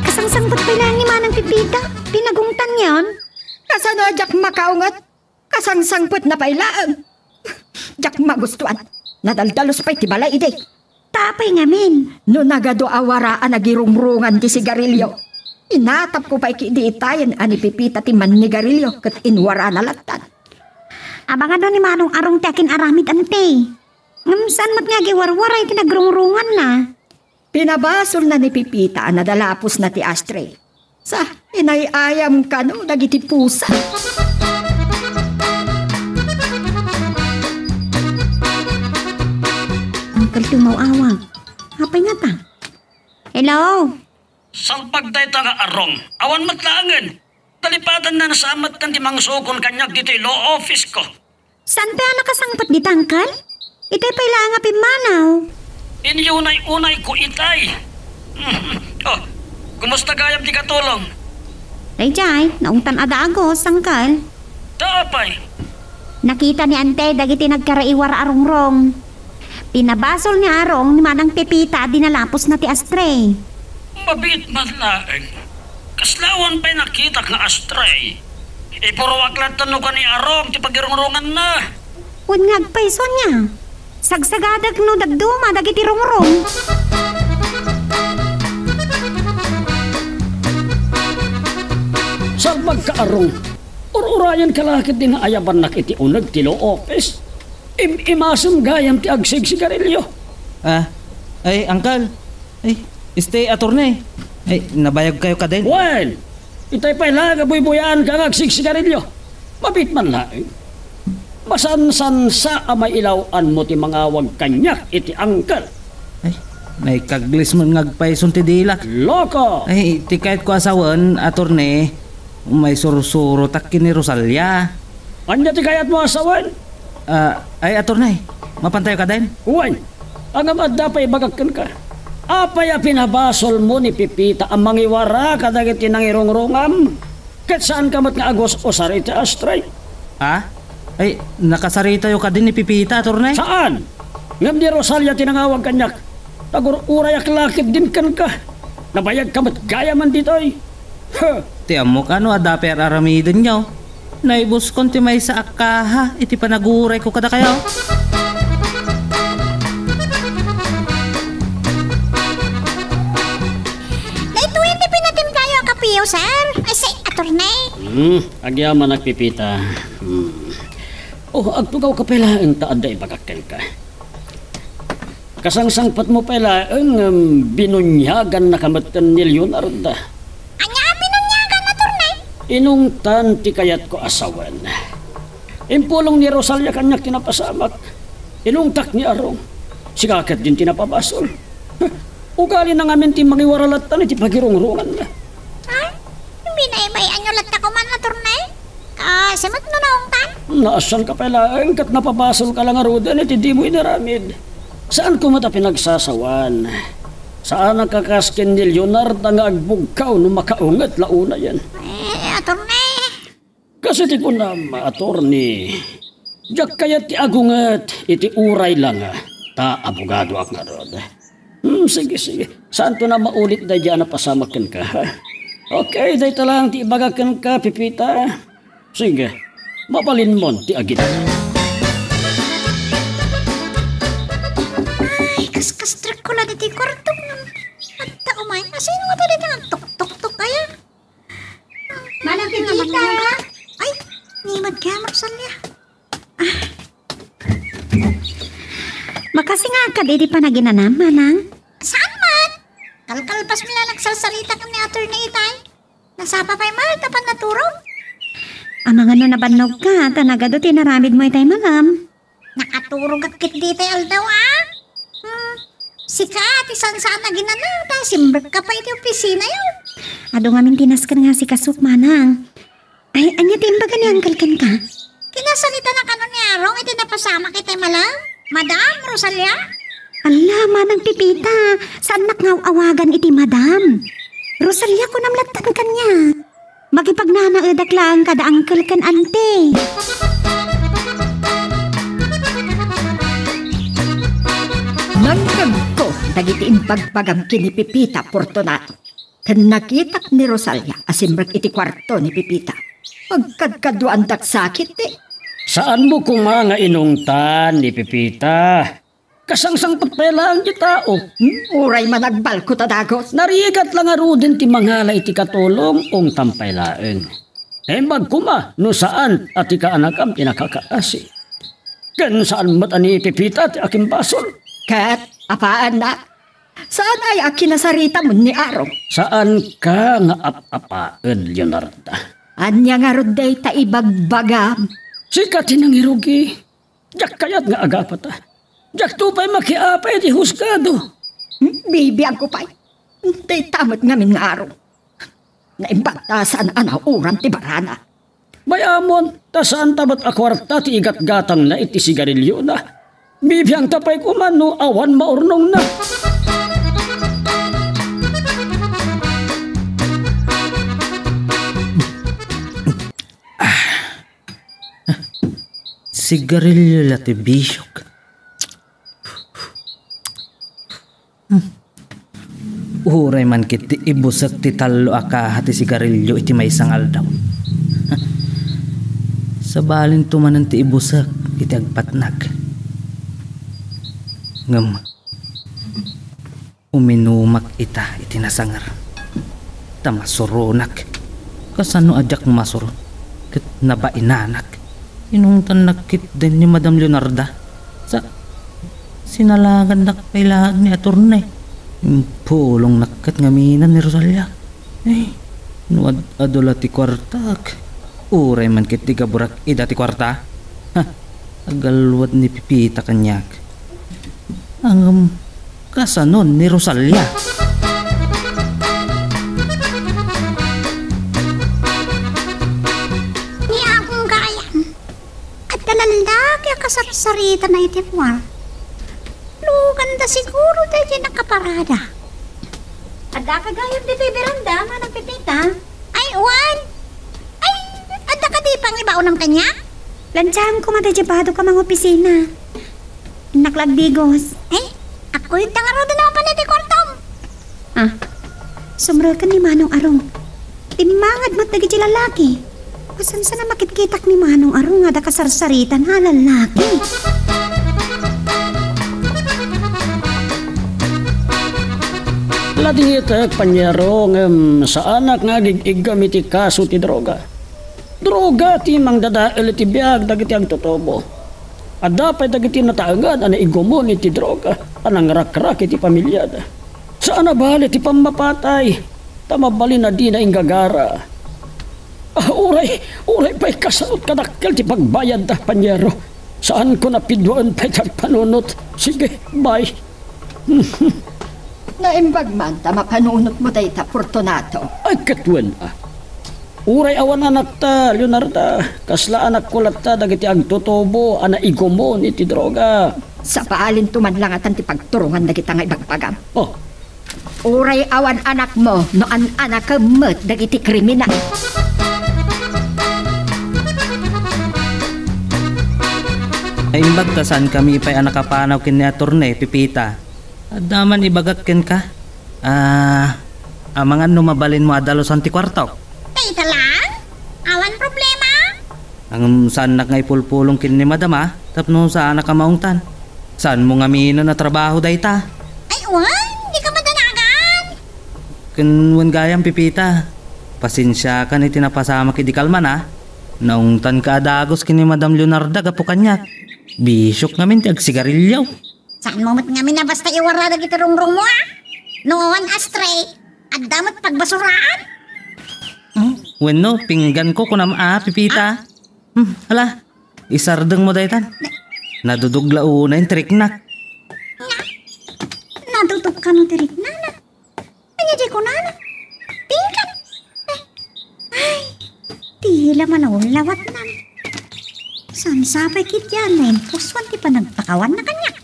Kasangsangpet pay laeng ni Manang Pipita. Pinagungtan niyan. Kasano a diak makaunget? Kasangsangpetna pay laeng. Diak magustuan. Nadaldalus pay ti balay idi. Ta apay ngamin? No nagadu a wara a nagirungrungan ti sigarilyo, inatapko pay ketdi itayen a ni Pipita ti mannigarilyo ket inwarana lattan. Amangan no ni Manong Arong ti akin-aramid, ante. Ngem saan met nga agiwarwaray ti nagrungrunganna? Pinabasolna ni Pipita a nadalapusna ti ashtray. Sa, inay-ayam kano dagiti pusa. Uncle Tumaw Awang. Apay ngata? Hello? Salpag dayta nga Arong. Awan met laengen. Nalipatanna sa metten ti mangsukon kaniak ditoy law office ko. Saan pay a nakasangpet dita, Uncle? Itay pay laeng a pimmanaw. Inyunay-unayko itay. Oh, kumusta gayam ti katulong? Daydiay, naungtan a dagus, Uncle. Ta apay? Nakita ni Ante dagiti nagkaraiwar a rungrong. Pinabasol ni Arong ni Manang Pepita a dinalapusna ti ashtray. Mabiit man laeng. Kasla awan pay nakitak nga ashtray. Ipuruak latta no kua ni Arong ti pagirungronganna. Wen nga agpayso ania? Sagsagadak no dadduma dagiti rungrong. Salpagka, Arong. Ur-urayenka la ketdi nga ayabannak iti uneg ti law office. Im-imasem gayam ti agsigsigarilyo. Ah, ay, Uncle. Ay, este, attorney. Ay, nabayagkayo kadin? Wen, itay pay la nga buybuyaanka nga agsigsigarilyo. Mabiit man laeng. Masansansa a mailaw-anmo ti mangawag kaniak iti Uncle. Ay, naikaglis man nga agpayson ti dilak. Loko! Ay, ti kayatko a sawen, attorney, umaysursurotak ken ni Rosalia. Ania ti kayatmo a sawen? Ah, ay, attorney, mapantayo kadin? Wen, ngem adda pay ibagak kenka. Apay a pinabasolmo ni Pepita a mangiwara kadagiti nangirongrongam? Ket saanka met nga agus-usar iti ashtray? Ha? Ay, nakasaritayo kadi ni Pepita, attorney? Saan? Ngem ni Rosalia ti nangawag kaniak. Nagur-urayak la ketdin kenka. Nabayagka met gayamen ditoy. Huh! Ti ammok no adda pay ar-aramidenyo. Naibuskon ti maysa a kaha iti panagurayko kadakayo. Daytoyen ti pinatimplayo a kapeyo, sir. Ay, si attorney. Hmm, agyamanak, Pepita. Hmm. Oh, agtugawka pay laeng ta adda ibagak kenka. Kasangsangpetmo pay laeng, em, binuniagannaka metten ni Leonarda. Ania a binuniagan, attorney? Inungtan ti kayatko a sawen. Impulong ni Rosalia kaniak ti napasamak. Inungtak ni Arong. Sika ketdin ti napabasol. Ugalina ngamin ti mangiwara latta iti pagirungronganna. Ay, binaybay-anyo latta koman, attorney? Kaasi met no naungtan? Naassanka pay laeng ket napabasolka la ngaruden iti dimo inaramid. Saan koma ta pinagsasawan. Saanak a kas ken ni Leonarda nga agbugkaw no makaunget la unayen. Eh, attorney. Kas iti kunam, attorney, diak kayat ti agunget iti uray la nga ta abogadoak ngarud. Hmm, sige, sige. Saanto a maulit daydiay a napasamak kenka, ha? Okay, dayta laeng ti ibagak kenka, Pepita. Sige, mabalinmon ti agina. Ay, kaskastrekko la ditoy kuartok. Adda umay. Asino nga talaga ang tok-tok-tok kaya? Manang Pepita! Ay, ni Madam Rosalia. Ah. Makasingakad iti panaginanam, manang? Saan man? Kalkalpas mi la nagsarsarita ken ni Attorney itay. Nasapa pay man ta pannaturog? Amangan no nabannogka, ta nagadu ti inaramidmo itay, manang. Nakaturogak ketdi itay aldaw, a? Hmm. Sika ti saan-saan a ginana, ta simbrekka pay iti opisinayo. Adu ngamin ti nasken nga asikasok, manang. Ay, ania ti imbaga ni Uncle kenka? Kinasaritanaka kano ni Arong iti napasamak itay malem, Madam Rosalia? Ala, manang Pepita, saannak nga aw-awagan iti madam. Rosalia, kunam lattan kaniak. Makipagnanaedak laeng kada uncle ken auntie. Nangngegko dagiti imbagbagam ken ni Pepita, Fortunato, ken nakitak ni Rosalia a simrek iti kuarto ni Pepita. Agkadkaduaandak sakit, ti. Saanmo koma nga inungtan ni Pepita? Kasangsangpet pay laeng ti tao. Hmm? Uray man agbalko ta dagus. Narigat la ngaruden ti mangala iti katulong, ungtan pay laeng. Naimbag koma no saan a ti kaanakam ti nakakaasi. Ken saan met a ni Pepita ti akimbasol. Ket, apaanna, saan aya a kinasaritam ni Arong? Saanka nga ap-apaen, Leonarda. Ania ngarud dayta ibagbagam? Sika ti nangirugi. Diak kayat nga agapata. Diakto pay makiapay iti husgado. Hmm, bibiangko pay. Dayta met ngamin nga Arong. Naimbag ta saan a nauram ti barana. Bay-amon, ta saanta met a kuarta ti igatgatangna iti sigariliona. Bibiangta pay koma no awan maurnongna. Sigarilio la ti bisiok. Hmm. Uray man ketdi ibusek ti tallo a kaha ti sigarilio iti maysa nga aldaw. Sabalinto manen ti ibusek iti agpatnag. Ngem, uminumak ita iti nasanger. Ta masuronak. Kasano a diak masuron? Ket nabainanak. Inungtannak ketdin ni Madam Leonarda. Sa, sinalagannak pay laeng ni Attorney. Impulongnak ket ngamin ni Rosalia. Ay, no ad-adu la ti kuartak. Uray man ketdi gaburak ida ti kuarta. Ha, agalwad ni Pipita kaniak. Ngem, kasano ni Rosalia? Ni Agong gayam, adda lallaki a kasarsaritana iti puar. Luganda siguro daydiay nakaparada. Adda ka gayam ditoy beranda, Manang Pipita? Ay, wen. Ay, adda kadi pangibaonam kaniak? Lansaanko nga daydiay bado ka mangopisina. Innak la agdigos. Ay, akkuyogta ngaruden a mapan iti kuartom. Ah, sumreken ni Manong Arong. Timmangad met dagiti lalaki. Kasansan a makitkitak ni Manong Arong nga adda kasarsaritan a lalaki. Ladingitek, Paniero, ngem saanak nga agig-iggem iti kaso ti droga. Droga ti mangdadael iti biag dagiti agtutubo. Adda pay dagiti nataengan a naigumon iti droga a nangrakrak iti pamiliada. Saan a bale ti pammapatay, ta mabalin a dina inggagara. Ah, uray, uray pay kasano kadakkel ti pagbayadda, Paniero. Saanko napiduaen pay ti agpanunot. Sige, bye. Naimbag man ta mapanunotmo dayta, Fortunato. Ay, ket wen, ah. Uray awan anakta, Leonarda, kasla anakko latta dagiti agtutubo a naigumon iti droga. Sabalinto man langatan ti pagturongan dagita nga ibagbagam. Oh. Uray awan anakmo no an-anakem met dagiti kriminal. Naimbag ta saankami pay a nakapanaw ken ni Attorney Pepita. Adda man ibagak kenka. Ah, amangan no mabalinmo a dalusan ti kuartok. Dayta lang? Awan problema? Ngem saannak nga ipulpulong ken ni Madam, a, tapno saanak a maungtan. Saanmo ngamin a trabaho dayta? Ay, wen, dika madanagan. Ken wen gayam, Pepita. Pasensiakan iti napasamak idi kalman, a. Naungtanka a dagus ken ni Madam Leonarda gapu kaniak. Bisiok ngamin ti agsigarilio. Saanmo met ngamin a basta iwara dagiti rungrungmo, a? No awan ashtray, adda met pagbasuraan? Hmm? Wenno, pingganko kunam a, Pepita. Ah? Hmm, hala, isardengmo daytan. Nadudog la unay ti riknak. Na, nadudog kano ti riknana? Ania diay kunana? Pinggan? Eh, ay, tila man a ulawatnan. Saan sapay ketdi a naimpusuan ti panagpakawanna kaniak?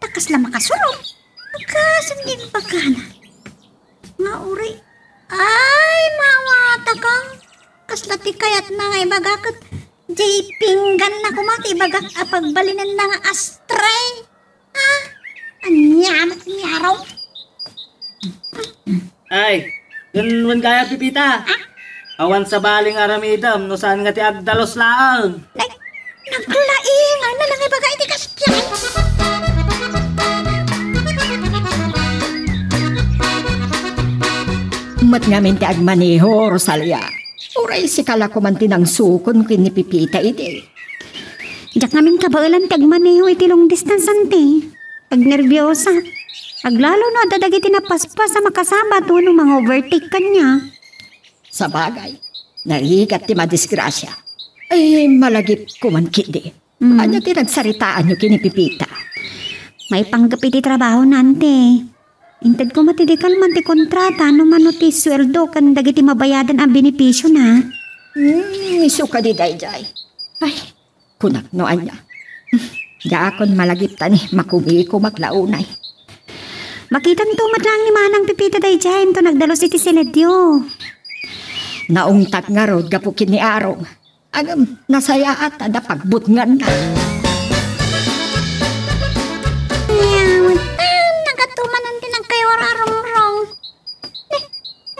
Ta kasla makasurot. Kasano nga imbagana? Nga uray, ay, maawatak. Kasla ti kayatna nga ibaga ket diay pingganna koma ti ibagak a pagbalinenna nga ashtray. Ah, ania met ni Arong? Ay, ken wen gayam, Pepita. Ah? Awan sabali nga aramidem no saan nga ti agdalus laeng. Nag-, naglaing, ano nang ibaga iti kasdiay? Met ngamin ti agmaneho, Rosalia. Uray sika la koman ti nangsukon ken ni Pepita idi. Diak ngamin kabaelan ti agmaneho iti long distance, anti. Agnerbiosa. Aglalo no adda dagiti napaspas a makasabat wenno manga-overtake kaniak. Sabagay, narigat ti madisgrasia. Ay, malagip koman ketdi. Mm. Ania ti nagsaritaanyo ken ni Pepita? Maipanggep iti trabahona, anti. Inted koma ti di kalman ti kontrata, no mano ti sueldo ken dagiti mabayadan a benefisiona. Hmm, isu kadi daydiay. Ay, kunak no ania. Diakon malagip ta ni makubikomak la unay. Makitanto met laeng ni Manang Pepita daydiay inton nagdalus iti siledyo. Naungtak ngarud gapu ken ni Arong. Agam, nasayaat, adda pagbutnganna. Nagatumanan ti nagkayawar a rungrung. Eh,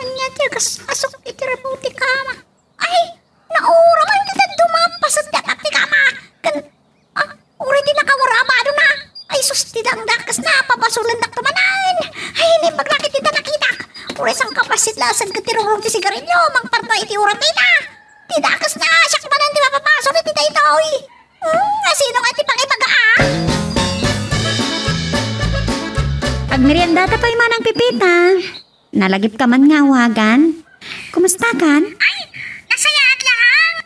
ania ti agas-asuk iti ribuk ti kama? Ay, nauraman ti dadduma, paset ti anak ti kama. Ken, ah, uray ti nakawarabadona. Ay, sus, ti dangdakesna, pabasolendakto manen. Ay, naimbag la ket dita nakitak. Uray sangkapassit la a sed ket ti rungrung ti sigarilio, mangparta iti uram dayta. Ti dakesna, siak manen ti mapapasol iti daytoy. Hmm, asino nga ti pangibaga, a? Agmeriendata pay Manang Pepita. Nalagipka man nga awagan? Kumustakan? Ay, nasayaat laeng.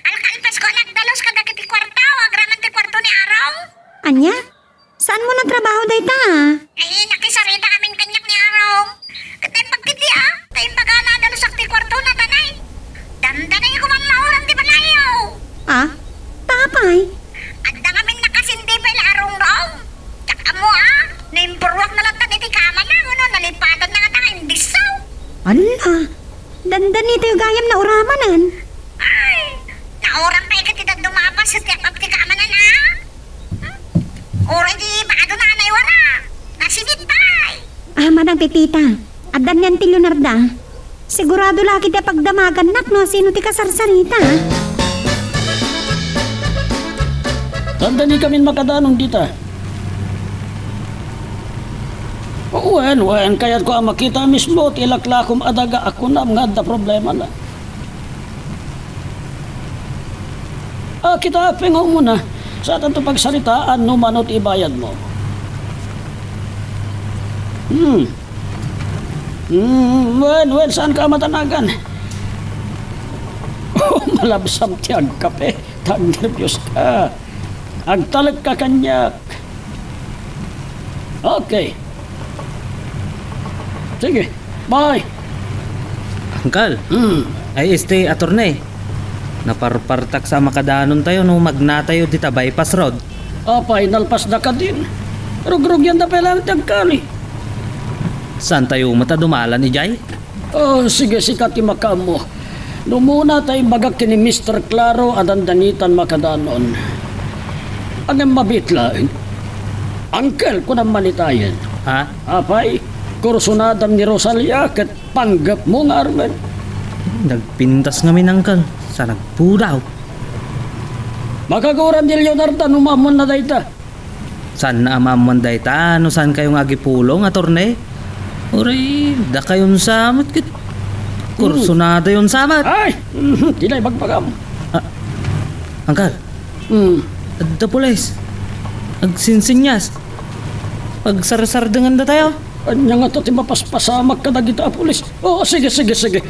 Alkalpasko a nagdalus kadagiti kuarta, agraman ti kuarto ni Arong. Ania? Saanmo natrabaho dayta, a? Ay, nakisarita amin kaniak ni Arong. Ket naimbag ketdi, a, ta imbagana a dalusak ti kuartona, danay. Dandanay ko man mauram ti balayo. Ah? Apay? Adda ngamin nakasindi pay la a rungrung. Diak ammo, a, naimburuakna latta iti kamana, wenno nalipatanna ngata nga imbissaw. Ala, dandanitayo gayam nauramanan. Ay, nauram pay ket ti dadduma a paset ti apap ti kamanan, a. Hmm? Amanang Pepita, addan ni Auntie Leonarda. Sigurado la ketdi a pagdamagannak no asino ti kasarsarita. Dandani kamin makadanon dita. Wen, wen, kayatko a makita mismo ti laklakom a daga a kunam nga adda problemana. Ah, kita, pengaw muna. Saantanto pagsaritaan no mano ti ibayadmo. Hmm. Hmm, wen, wen, saanka a madanagan? Oh, malabsam ti agkape. Tagnerbios ka. Agtalek ka kaniak. Okay. Sige, bye. Uncle, Hmm. Ay, este, attorney. Naparpartak sa a makadanontayo no magnatayo dita bypass road. Apay, nalpasda kadin. Rugrugyan da pay laeng ti agkali. Saantayo met a dumalan idiay? Oh, sige, sika ti makaammo. No umuna ta imbagak ken ni Mister Claro a dandanitan makadanon. Ngem mabiit laeng. Uncle, kunam man itayen. Ha? Apay, kursunadam ni Rosalia ket panggepmo nga armen. Nagpintas ngamin, uncle, sa nagpudaw. Makaguran ni Leonarda no maammoanna dayta. Saanna a maammoan dayta no saankayo nga agipulong, attorney? Uray, dakayon sa met ket kursunadayon sa met. Ay! Mhm, dina ibagbagam. Ah, uncle, Hmm. Adda pulis. Agsinsinyas. Agsarsardengandatayo. Ania ngata ti mapaspasamak kadagita a pulis? Oh, sige, sige, sige.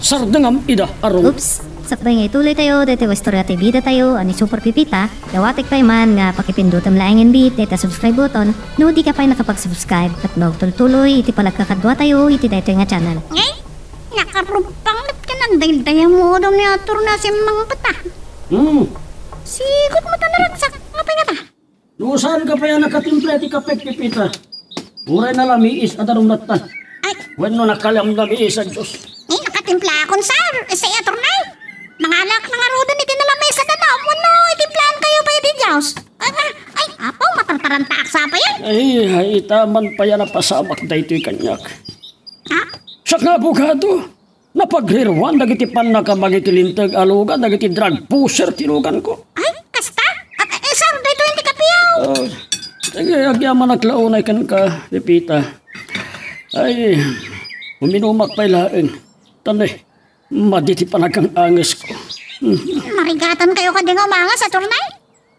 Sardengam ida, Arong. Oops. Sakbay nga ituloytayo daytoy nga istorya ti bidatayo a ni Super Pipita, dawatek pay man nga pakipindutem laengen bi dayta subscribe button no dika pay nakapag-subscribe ket no agtultuloy iti panagkakaduatayo iti daytoy nga channel. Ngay, nakarubbang ket ken agdaydayamudom ni Ator na simmangpet a. Hmm. Sigut mo ta naragsak. Apay ngata? No saanka pay a nakatimpla iti kape, Pipita. Uray nalamiis a danum nattan. Ay. Wenno nakalamlamiis a Dios. Eh, nakatimplakon, sir. Isi, attorney. Mangalak na ngaruden iti nalamiis a danum wenno itimplaankayo pay iti Dios. Ay, ay, ay, apo, matartarantaak sa pay. Ay, ay, ita man pay a napasamak daytoy kaniak. Ha? Siak nga abogado. Napagriruan dagiti pannakabag iti Linteg a lugan dagiti drug pusher ti luganko. Ay, kasta? At, eh, sir, daytoy ti kapiaw. Ah, sige, agyamanak la unay kenka, Pipita. Ay, uminumak pay laeng. Tan, eh, madi ti panagang-angesko. Marigatankayo kadi nga umanges, attorney?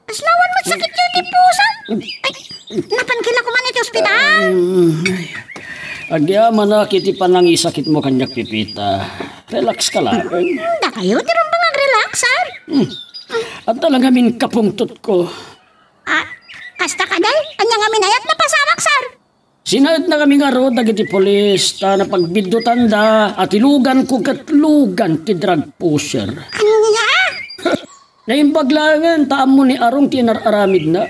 Kasla awan met sakityo iti puso. Ay, napan kila kuman iti ospital? Mm, ay. Agyamanak iti panangisakitmo kaniak, Pipita. Relax ka laeng. Hmm, dakayo ti rumbeng agrelax, sir. Hmm. Adda la ngamin kapungtotko. Ah, kasta kadi? Ania ngamin ayat napasamak, sir? Sinaednakami ngarud dagiti pulis ta napagbiddutanda a ti luganko ket lugan ti drug pusher. Ania? Naimbag laengen ta ammo ni Arong ti inar-aramidna.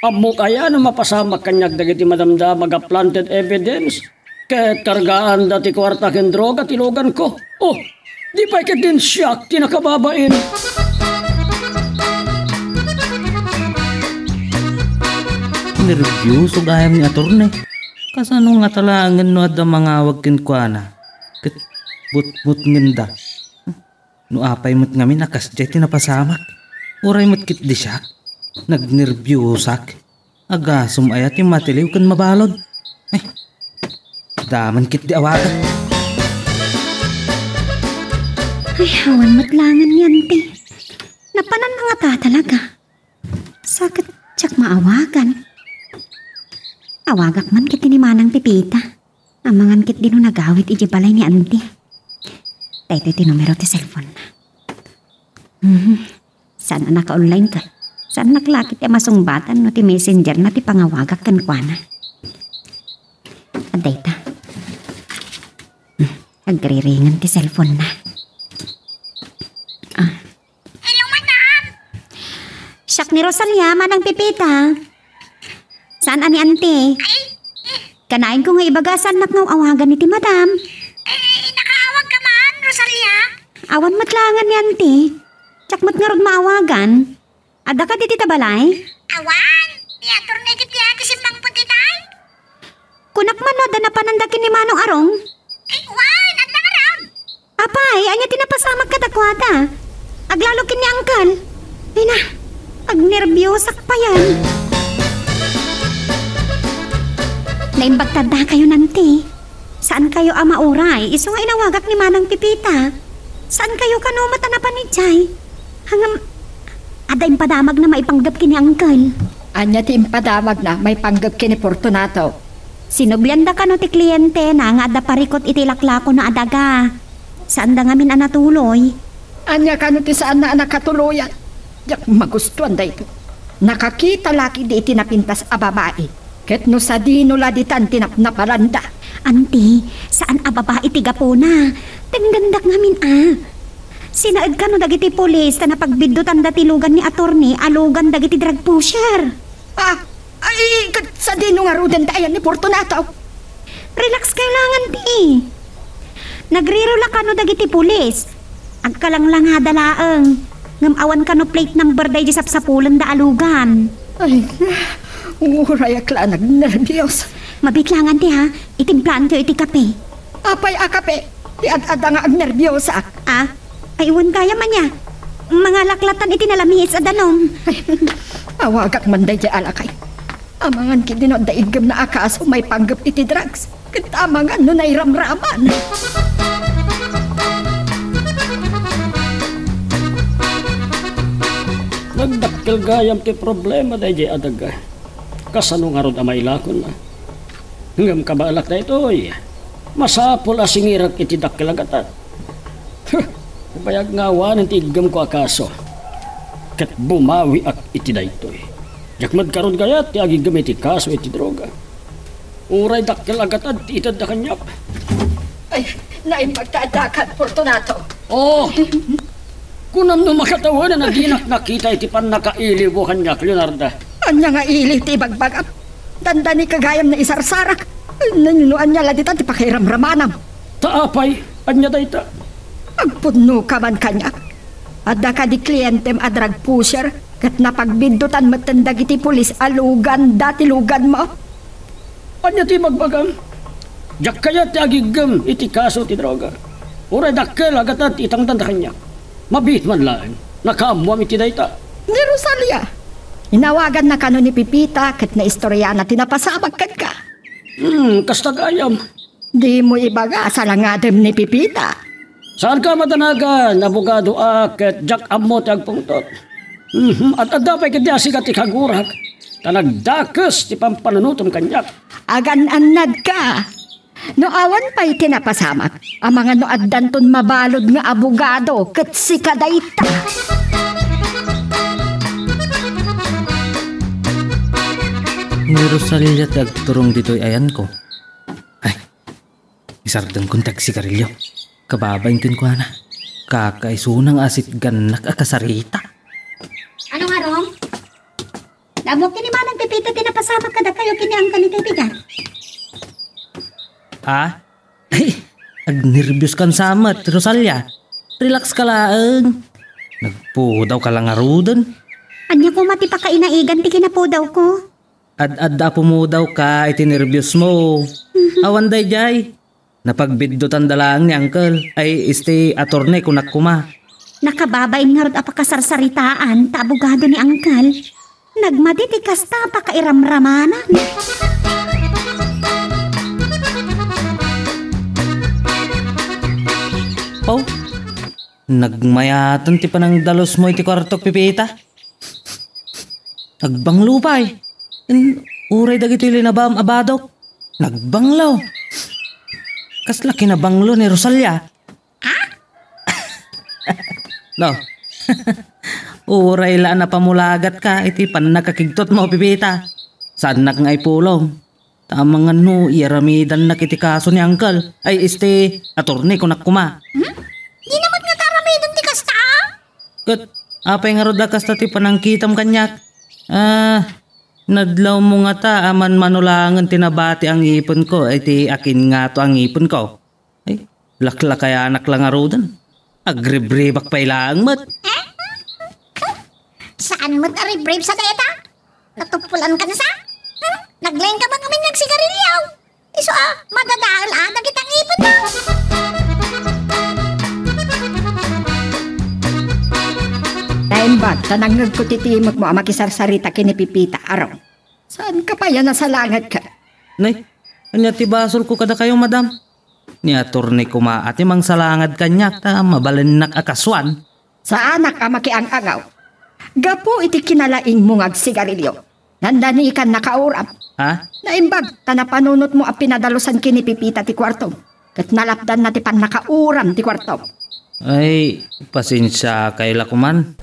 Ammok aya no mapasamak kaniak dagiti madamdama nga planted evidence ket kargaanda ti kuarta ken droga ti luganko. Oh, di pay ketdin siak ti nakababain. Nerbioso gayam ni attorney. Kasano ngata laengen no adda mangawag kenkuana ket butbutngenda? No apay met ngamin a kasdiay ti napasamak, uray met ketdi siak, nagnerbiosak. Agasum aya ti matiliw ken mabalud? Ay, daman ketdi awagan. Ay, awan met laengen ni Auntie. Napanan ngata talaga. Sa ket diak maawagan. Awagak man ketdi ni Manang Pepita. Amangan ketdi no nagawid idiay balay ni Auntie. Daytoy ti numero ti cellphone-na. Mhm. Saan a naka-online ket? Saannak la ketdi a masungbatan no ti messenger-na ti pangawagak kenkuana? Adda ita. Hmm. Agriringen ti cellphone-na. Ah. Hello, madam. Siak ni Rosalia, Manang Pepita. Saan a ni Auntie? Ay, eh. Kanayon ko nga ibaga, saannak nga awagan iti madam. Eh, nakaawag ka man, Rosalia? Awan met laengen ni Auntie. Diak met ngarud maawagan. Adda kadi dita balay? Awan. Ni attorney ket ti ati simmangpet itay. Kunak Mano adda napananda ken ni Manong Arong? Ay, wen, adda ngarud. Apay, ania ti napasamak kadakuada? Aglalo ken ni Uncle. Ay na, agnerbiosak payen. Naimbag ta addakayo, Auntie. Saan kayo a mauray, isu nga inawagak ni Manang Pipita. Saan kayo kano met a napan idiay? Ngem, adda impadamagna maipanggep ken ni Uncle. Ania ti impadamagna maipanggep ken ni Fortunato? Sinublianda kano ti klientena nga adda parikut iti laklakona a daga. Saanda ngamin a natuloy. Ania kano ti saanna a nakatuloyan? Diak magustuan daytoy. Nakakita la ketdi iti napintas a babai. Ket no sadino la ditan ti napnapalanda? Auntie, saan a babai ti gapuna. Tenggendak ngamin a. Sinaed kano dagiti pulis ta napagbiddutan da ti lugan ni Attorney a lugan dagiti drug pusher. Ah, ay, ket sadino ngaruden ti ayan ni Fortunato? Relax kayo la, Auntie. Nagriro la kano dagiti pulis. Agkalanglangada laeng. Ngem awan kano plate number daydi sapsapulenda a lugan. Ay, urayak la a nagnerbios. Mabiit la, Auntie, ha? Itimplaankayo iti kape. Apay a kape? Ti ad-adda nga agnerbiosak. Ah? Ay, wen gayam ania. Mangalaklatan iti nalamiis a danum. Awagak man daydiay a lakay. Amangan ketdi no adda iggemna a kaso maipanggep iti drugs. Ket amangan no nairamraman. Nagdakkel gayam ti problema daydiay a daga. Kasano ngarud a mailakonna? Ngem kabaelak daytoy, masapul a singirek iti dakkel a gatad. Huh, bayag nga awanen ti iggemko a kaso. Ket bumawiak iti daytoy. Diak met ngarud kayat ti agiggem iti kaso iti droga. Uray dakkel a gatad ti itedda kaniak. Ay, naimbag ta addakan, Fortunato. Oh, kunam no makatawanan a dinak nakita iti pannakailiwko kaniak, Leonarda. Ania nga ili ti ibagbagam? Dandani ka gayam naisarsarak. Nano no ania la ditan ti pakairamramanam? Ta apay, ania dayta? Agpudnoka man kaniak. Adda kadi klientem a drug pusher ket napagbiddutan metten dagiti pulis a luganda ti luganmo. Ania ti ibagbagam? Diak kayat ti agiggem iti kaso ti droga. Uray dakkel a gatad ti itangdanda kaniak. Mabiit man laeng, nakaammoam iti dayta. Ni Rosalia, inawaganna kano ni Pipita ket naistoriana ti napasamak kenka. Hmm, kasta gayam. Dimo ibaga a salangadem ni Pipita. Saanka a madanagan, abogado a ket diak ammo ti agpungtot. Mhm, ad-adda pay ketdi a siga ti kagurak, ta nagdakes ti pampanunotem kaniak. Agan-annadka. No awan pay ti napasamak, amangan no addanton mabalud nga abogado ket sika dayta. Ni Rosalia ti agturong ditoy ayanko. Ay, isardengkon ti agsigarilio. Kababain kenkuana. Kakaisuna nga asitgannak a kasarita. Ano nga, Rong? Naammoak ken ni Manang Pepito ti napasamak kadakayo ken ni Angkal iti bigat. Ha? Ay, agnerbios kan samet, Rosalia. Relax ka laeng. Nagpudawka la ngaruden. Ania koma ti pakainaigan ti kinapudawko? Ad-adda a pumudawka iti nerbiosmo. Mhm. Awan daydiay. Napagbiddutan da laeng ni Uncle. Ay, isti attorney, kunak koma. Nakababain ngarud a pakasarsaritaan ta abogado ni Uncle. Nagmadi ti kasta a pakairamramanan. Oh, nagmayaten ti panangdalusmo iti kuartok, Pipita. Agbanglo pay. N-, uray dagitoy linabaam a badok. Nagbanglo. Kasla kinabanglo ni Rosalia. Ah? No. Uray la a napamulagatka iti pannakakigtotmo, Pipita. Saannak nga ipulong. Ta amangan no iaramidannak iti kaso ni Uncle. Ay, este, attorney, kunak koma. Hmm? Dina met ngata aramiden ti kasta? Ket apay ngarud a kasta ti panangkitam kaniak? Ah, nadlawmo ngata a manmanulangen ti nabati a ngipenko iti akin ngato a ngipenko? Ay, laklakayanak la ngaruden. Agribribak pay laeng met. Eh? Saan met a ribrib sa dayta? Natuppulan ka na sa? Hmm? Naglaing ka ba ngamin nga agsigarilyo? Isu Ah, madadael a dagiti ngipetmo. Naimbag ta nangngegko ti timekmo a makisarsarita ken ni Pepita, Arong. Saanka pay a nasalangadka? Nay, ania ti basolko kadakayo, madam? Ni attorney koma a ti mangsalangad kaniak ta mabalinnak a kasuan. Saanak a makiang-angaw. Gapu iti kinalaingmo nga agsigarilio, nandanikan nakauram. Ha? Naimbag ta napanunotmo a pinadalusan ken ni Pepita ti kuartom, ket nalapdanna ti pannakauram ti kuartom. Ay, pasensiakay la koman.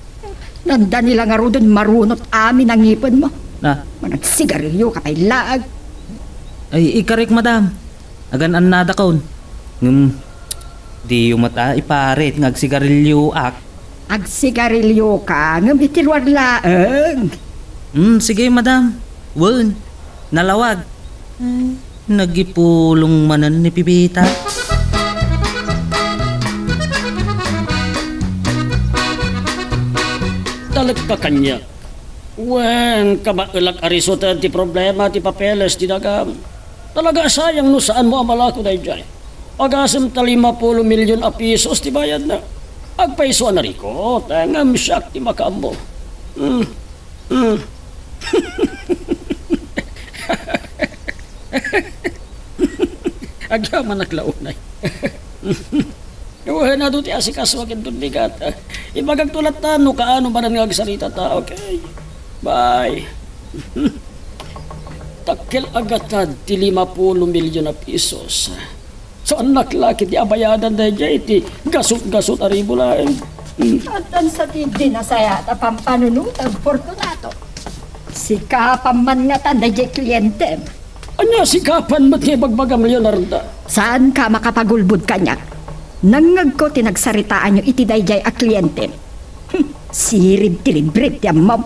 Nandani la ngaruden marunot amin a ngipenmo. Na? Managsigarilioka pay laeng. Ay, ikarek, madam. Agan-annadakon. Ngem, diyo met a iparit nga agsigarilioak. Agsigarilioka, ngem iti ruar laeng. Hmm, sige, madam. Wen, nalawag. Ay, nagipulong manen ni Pepita. Talekka kaniak. Wen, kabaelak a risuten ti problema ti papeles ti dagam. Talaga a sayang no saanmo a malako daydiay. Agasem ta lima pulo milyon a pisos ti bayadna. Agpayso a narikot, ngem siak ti makaammo. Hmm. Hmm. Agyamanak la unay. Wen, adu ti asikasoak inton bigat. Ibagakto latta no kaano manen nga agsarita ta, okay? Bye. Dakkel a gatad ti lima pulo milyon a pisos. Saannak la ketdi a bayadan daydiay ti gasut-gasut a ribu laeng. Hmm. Addan sa ti di nasayaat a pampanunotem, Fortunato. Sikapam man ngatan daydiay klientem. Ania sikapan met nga ibagbagam, Leonarda? Saanka makapagulbod kaniak. Nangngegko ti nagsaritaanyo iti daydiay a klientem. Hmm, sirib ti ribrib ti ammom.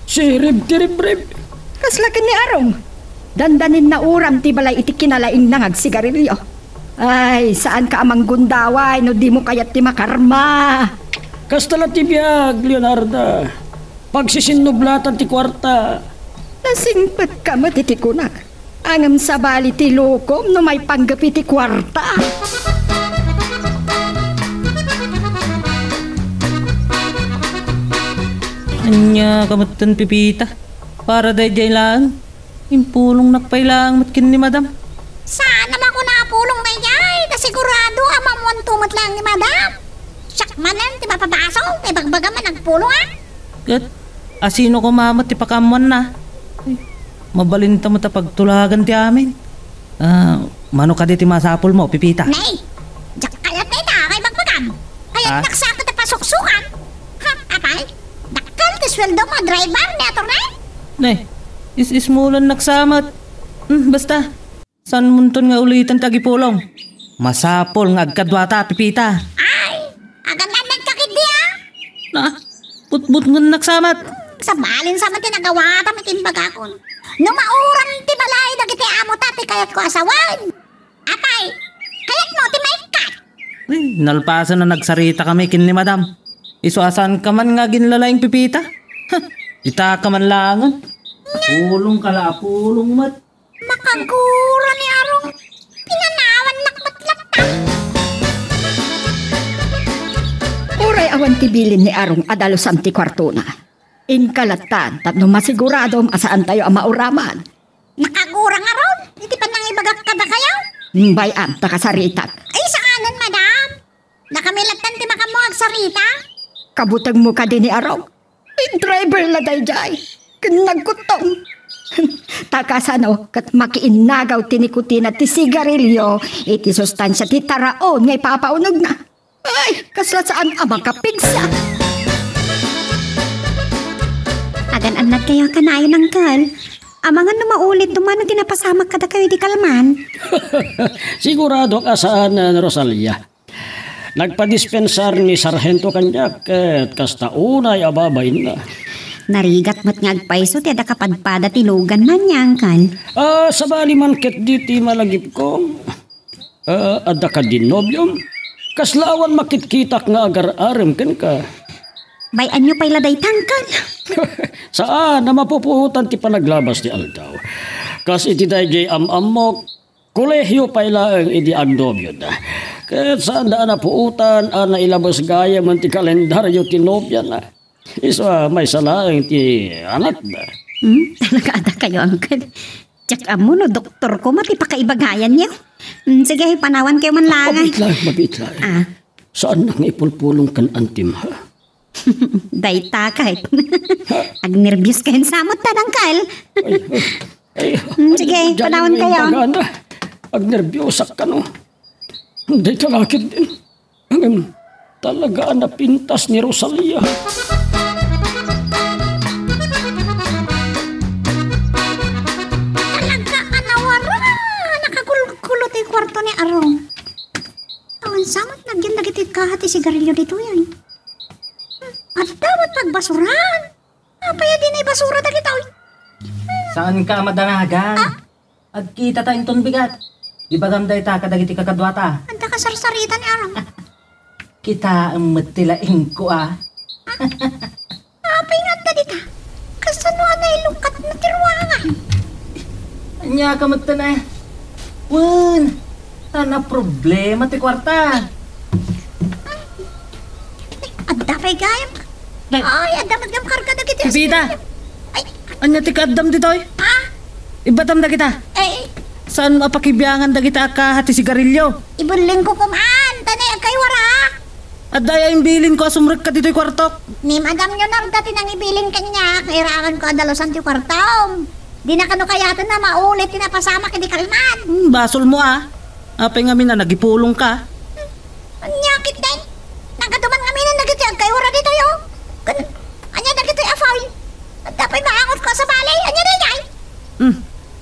Sirib ti ribrib? Kasla ken ni Arong. Dandanin nauram ti balay iti kinalaingna nga agsigarilio. Ay, saanka a manggundaway no dimo kayat ti makarma. Kasta la ti biag, Leonarda. Pagsisinnublatan ti kuarta. Nasingpetka met iti kunak. Ngem sabali ti lukom no maipanggep iti kuarta. Ania ka metten, Pepita? Para daydiay laeng. Impulongnak pay laeng met ken ni Madam. Saan a makuna a pulong daydiay, ta sigurado a maammoanto met laeng ni Madam. Siak manen ti mapabasol, ta ibagbagam a nagpulong, a? Ket asino koma met ti pakaammoanna? Ay, mabalinta met a pagtulagan ti amin. Ah, mano kadi ti masapulmo, Pepita? Nay, diak kayat dayta nga ibagbagam. Kayat Ah? naksaket a pasuksukan. Ha, apay? Dakkel ti sueldo mo a driver ni attorney? Nay, is-ismulannak sa met. Hmm, basta. Saanmonton nga uliten ti agipulong? Masapul nga agkaduata, Pepita. Ay, agan-annadka ketdi, a? Na, butbutngennak sa met. Sabalin sa met ti nagawatam iti imbagakon. No mauram ti balay dagiti amota ti kayatko a sawen. Apay, kayatmo ti maikkat? Ay, nalpasen a nagsaritakami ken ni Madam. Isu a saanka man nga aginlalaing, Pepita. Huh, ditak man laengen. Pulongka la a pulong met. Makagura ni Arong. Pinanawannak met latta. Uray awan ti bilin ni Arong a dalusan ti kuartona, inka lattan tapno masiguradom a saantayo a mauraman. Nakagura ngarud iti panangibagak kadakayo? Bay-am ta kasaritak. Ay, saanen, Madam. Dakami lattan ti makaammo agsarita. Kabutengmo kadi ni Arong? Driver la daydiay. Ken nagkuttong. Ta kasano ket makiinnagaw ti nikotina ti sigarilyo iti sustansia ti taraon nga ipapaunegna. Ay, kasla saan a makapigsa. Agan-annadkayo kanayon, Uncle. Amangan no maulitto man ti napasamak kadakayo idi kalman. Siguradoak a saan, Rosalia. Nagpadispensar ni Sargento kaniak, ket kasta unay a babainna. Narigat met nga agpayso ti adda kapadpada ti luganna ania, Uncle. Ah, sabali man ketdi ti malagipko. Ah, adda kadi nobiom? Kasla awan makitkitak nga agar-arem kenka. Bay-anyo pay la dayta, Uncle. Saan a mapupuotan ti panaglabas ti aldaw. Kas iti daydiay am-ammok, Kolehiyo pay laeng idi agnobioda. Ket saanda a napuotan a nailabes gayamen ti kalendaryo ti nobiana. Isu a maysa laeng ti anakda. Hmm? Talaga adda kayo, Uncle? Diak ammo no doktor koma ti pakaibagayanyo. Hmm, sige, panawankayo man laeng. Mabiit laeng, mabiit laeng. Ah. Saannak nga ipulpulong ken antim, ha? Dayta ket. Agnerbios kayon sa met, Uncle. Ay, ay, ay, Hmm, sige, diay panawankayo. Imbagana. Agnerbios kano. Dayta la ketdin. Ngem, talaga a napintas ni Rosalia. Talaga a nawara. Nakakulkulo ti kuarto ni Arong. Awan sa met nagyan dagiti kaha ti sigarilyo ditoy, ay. Adda met pagbasuran. Apay a di naibasura dagitoy? Saanka a madanagan? Ah? Agkitata inton bigat. Ibagam dayta kadagiti kakaduata. Adda kasarsarita ni Arong. Kitaem met ti laingko, a. Apay nga adda dita? Kasano a nailungkatna ti ruangan? Ania ka met, a? Wen, ta naproblema ti kuarta. Adda pay gayam. Nay. Ay, adda met gayam karga dagiti Pipita! Ay. Ania ti kaaddam ditoy? Ah? Ibatam dagita. Eh. Saan a pakibiangan dagita a kaha ti sigarilyo? Ibellengko koma, ta nay agkaywara. Adda aya imbilinko a sumrekka ditoy kuartok. Ni Madam Leonarda ti nangibilin kaniak, nairamanko a dalusan ti kuartom. Dina kano kayaten a maulit ti napasamak idi kalman. Hmm, basolmo, a. Apay ngamin a nagipulongka? Ania ketdin? Nagadu man ngamin dagiti agkaywara ditoy, o. Ken, ania dagitoy a foul? Adda pay maangotko a sabali? Ania daydiay? Hmm,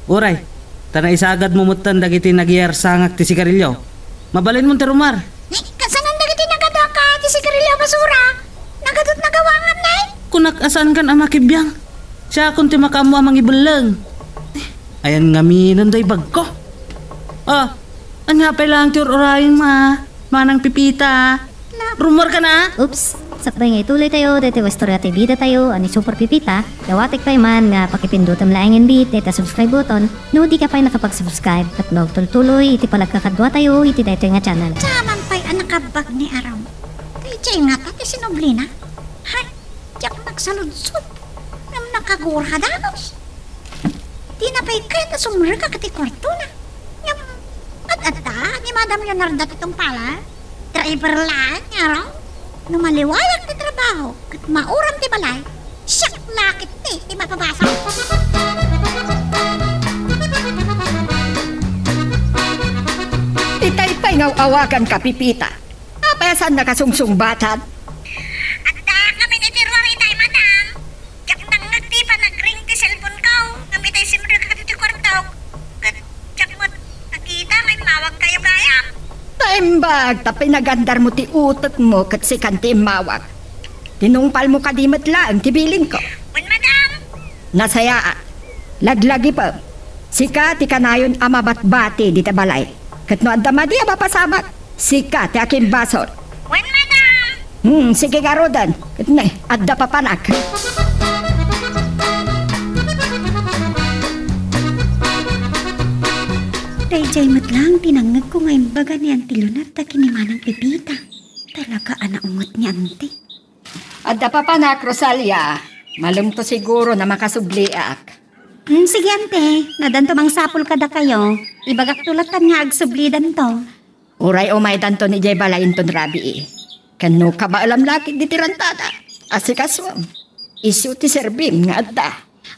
uray. Ta naisagadmo metten dagiti nagiyarsangak ti sigarilyo. Mabalinmon ti rummuar. Ni, kasano dagiti nagadu a kaha ti sigarilyo a basura? Nagadut nagawangam, nay? Kunak a saankan a makibiang. Siakon ti makaammo a mangibelleng. Ayan ngamin dayta bagko. Ah, ania pay laeng ti ur-urayem, a, Manang Pipita? Rummuarkan, a? Oops! Sakbay nga ituloytayo daytoy a istorya ti bidatayo a ni Super Pipita, dawatek pay man nga pakipindutem laengen met dayta subscribe button no dika pay nakapag-subscribe ket maagtultuloy iti panagkakaduatayo iti daytoy nga channel. Saan pay a nakabbag ni Arong? Daydiay ngata ti sinublina? Hay, diak nagsaludsod. Ngem nakagura a dagus. Dina pay kayat a sumrekka iti kuartona. Ngem, ad-adda ni Madam Leonarda ti tungpalna. Driver laeng, ngarud. No maliwayak ti trabaho, ket mauram ti balay, siak la ketdi ti mapabasol. Itay pay nga aw-awaganka, Pipita. Apay a saannaka sungsungbatad? Adda kami iti ruar itay, madam. Diak nangngeg ti panagring ti cellphone-ko, ngem itay simrekka ditoy kuartok. Ket diak met nakita nga immawagkayo gayam. Naimbag ta pinagandarmo ti utekmo ket sikan ti immawag. Tinungpalmo kadi met laeng ti bilinko. Wen, madam. Nasayaat. Laglagipem. Sika ti kanayon a mabatbati dita balay. Ket no adda madi a mapasamak, sika ti akimbasol. Wen, madam. Hmm, sige ngaruden. Ket ne, adda papanak. Daydiay met laeng ti nangngegko nga imbaga ni Auntie Leonarda ken ni Manang Pepita. Talaga a naunget ni Auntie. Adda papanak, Rosalia. Malem to siguro a makasubliak. Hmm, sige, Auntie. No addanto mangsapul kadakayo, ibagakto latta nga agsublidanto. Uray umaydanto idiay balay inton rabii. Ken no kabaelam la ketdi ti rantada, asikasuem. Isu ti serbim nga adda.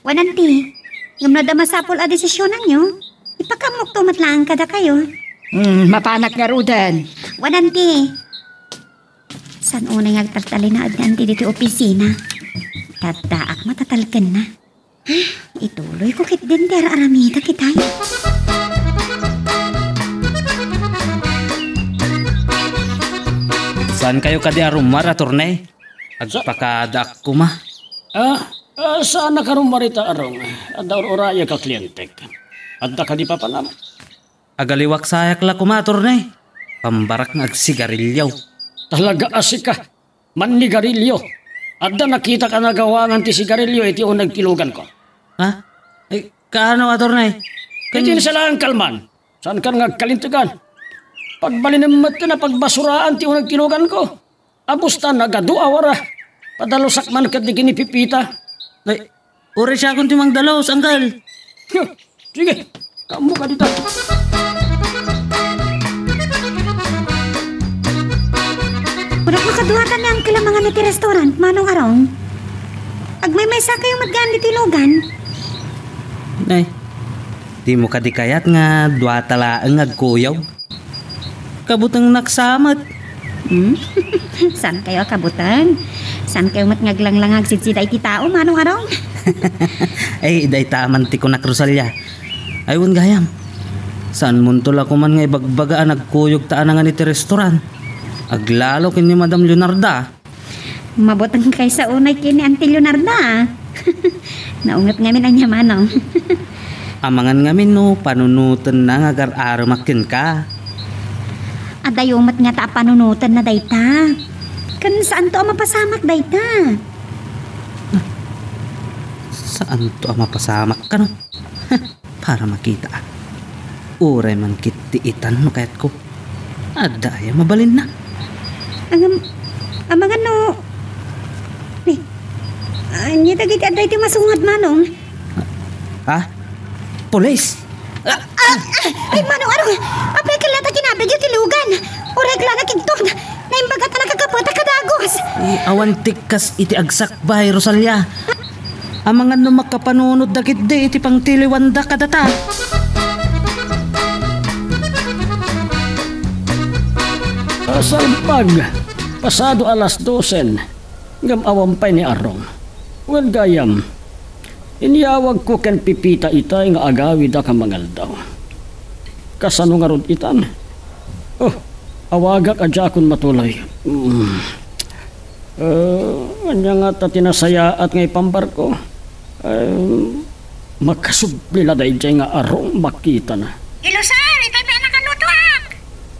Wen, Auntie. Ngem no adda masapul a desisionanyo, ipakaammokto met laeng kadakayo. Hmm, mapanak ngaruden. Wen, Auntie. Saan unay nga agtaltalinaed ni Auntie ditoy opisina? Taddaak matatalkenna. Ituloyko ketdin ti ar-aramidak itay. Saankayo kadi a rummuar, attorney? Sa- Agpakadaak koma. Ah, ah, saannak a rummuar ita, Arong. Adda ur-urayak a klientek. Adda kadi papanam? Agaliwak sayak la koma, attorney. Pambarak nga agsigarilyo. Talaga a sika. Mannigarilyo. Adda nakitak a nagawangan ti sigarilyo iti uneg ti luganko. Ha? Eh, kaano, attorney? Ken- Iti salaang kalman. Saankan nga agkalintegan. Pagbalinem met ken napagbasuraan ti uneg ti luganko. Abustan, nagadu a wara. Padalusak man ketdi ken ni Pepita. Ay, uray siakon ti mangdalus, Angkel. Huh, sige, kaammo ka dita. Kunak makaduatan ni Angkel a mangan iti restaurant, Manong Arong. Agmaymaysa kayo met gaan ditoy lugan. Ay, dimo kadi kayat nga duata laeng nga agkuyog? Kabutengnak sa met. Hmm? Saan kayo a kabuteng? Saan kayo met nga aglanglang nga agsidsida iti tao, Manong Arong? Ay, dayta man ti kunak, Rosalia. Ay, wen gayam. Saanmonto la koman nga ibagbaga a nagkuyog ta a nangan iti restaurant? Aglalo ken ni Madam Leonarda. Mabuteng kaysa unay ken ni Auntie Leonarda, ah. Naunget ngamin ania, Manong. Amangan ngamin no panunotenna nga agar-arumak kenka. Adayo met ngata a panunotenna dayta. Ken saanto a mapasamak dayta. Saanto a mapasamak kano? Para makita. Uray man ket ti itan no kayatko. Adda aya mabalinna? Angam, amangan no, ni, ania dagiti adda iti masungad, Manong? Ha? Pulis? Ah, ah, ay, Manong Arong, apay ket la ta kinabigyo ti lugan. Uray la nakidtud. Naimbag a ta nakakapetak a dagus. Eh, awan ti kas iti agsakbay, Rosalia. Amangan no makapanunot dagiti iti pangtiliwanda kadata. Salpag, pasado alas dosen, ngem awan pay ni Arong. Wen gayam, inyawagko ken Pepita itay nga agawid a kamangaldaw. Kasano ngarud itan? Oh, awagak a diakon matuloy. Mm. Eh, ania ngata ti nasayaat nga ipambarko? Eh, makasubli la daydiay nga Arong makitana. Hello, sir. Itay pay a nakalutoak.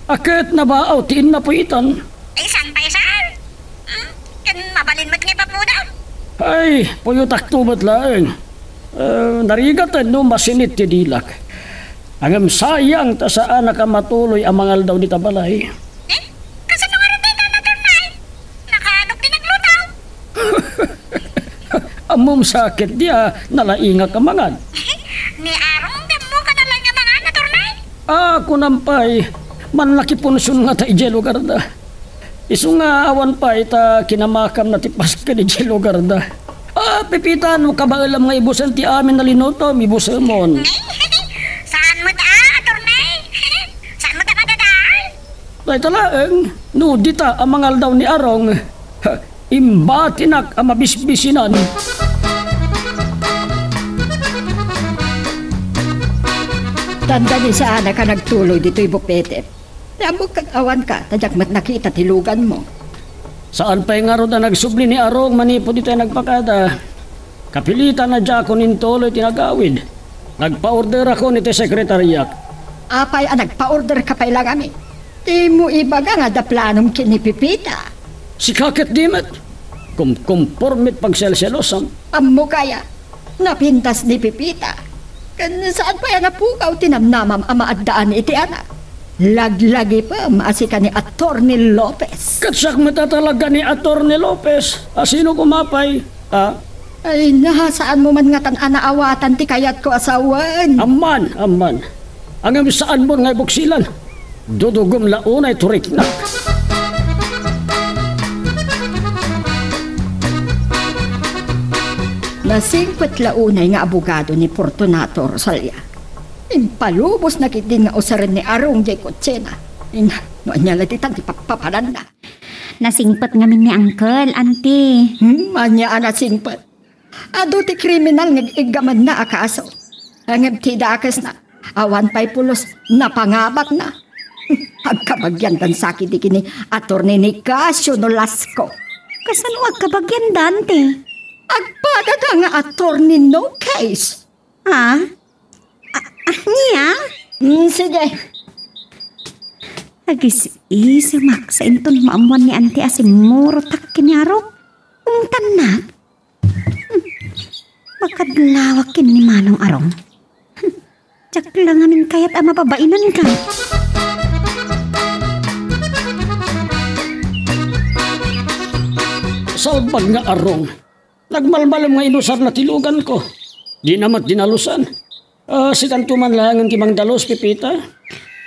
Aket nabaaw ti innapuy itan. Eh, saan pay, sir? Hmm? Ken mabalin met nga ipapudam? Ay, puyotakto met laeng. Eh, narigaten no masinit ti dilak. Ngem sayang ta saanak a matuloy a mangaldaw dita balay. Eh? Kasano ngarud dayta, Attorney? Nakaadok ti nagluto. Ammom sa ket dia nalaingak a mangan. Ni Arong, di ammoka nalaing a mangan, Attorney? Ah, kunam pay, mannakipunsion ngata idiay lugarda. Isu nga awan pay ta kinamakamna ti pasken idiay lugarda. Ah, Pepita, no kabaelam nga ibusen ti amin a linutom, ibusemon. Saan met a, Attorney? Saan met a kadadael? Dayta laeng, no dita a mangaldaw ni Arong, ha, imbatinak a mabisbisinan. Dandani saanak a nagtuloy ditoy bupete. Ti ammok ket awanka, ta diak met nakita ti luganmo. Saan pay ngarud a nagsubli ni Arong manipud itay nagpakada. Kapilitan a diakon intuloy ti nagawid. Nagpaorderakon iti sekretariak. Apay a nagpaorderka pay la ngamin? Dimo ibaga nga adda planom ken ni Pepita. Sika ket di met. Kumkumpormet pagselselosam. Ammok aya, napintas ni Pepita. Ken saan pay a napukaw ti namnamam a maaddaan iti anak. Laglagipem a sika ni Attorney Lopez. Ket siak met a talaga ni Attorney Lopez. A sino koma pay? Ah? Ay, na, saanmo man ngatan a naawatan ti kayatko a sawen. Amman, amman. Ngem saanmon nga ibuksilan. Dudugom la unay ti riknak. Nasingpet la unay nga abogado ni Fortunato, Rosalia. Impalubosna ketdin nga usaren ni Arong diay kutsina. Ina, no ania la ditan ti papapananna. Nasingpet ngamin ni Uncle, Auntie. Hmm, ania a nasingpet? Adu ti kriminal nga ig-iggamanna a kaso. Ngem ti dakesna, awan pay pulos, napangabakna. Agkabagiandan sa ketdi ken ni Attorney Nicasio Nolasco. Kasano agkabagianda, Auntie? Agpadada nga attorney no case. Ha? A-, ania? Mm, sige. Agis-isimak sa inton maammuan ni Auntie a simmurotak ken ni Arong. Umtannak. Hmm. Makadlawak ken ni Manong Arong. Hmm. Diak Ala ngamin kayat a mapabainanka. Salbag nga Arong, nagmalmalem nga inusarna ti luganko. Dina met dinalusan. Ah, sikanto man laengen ti mangdalus, Pepita.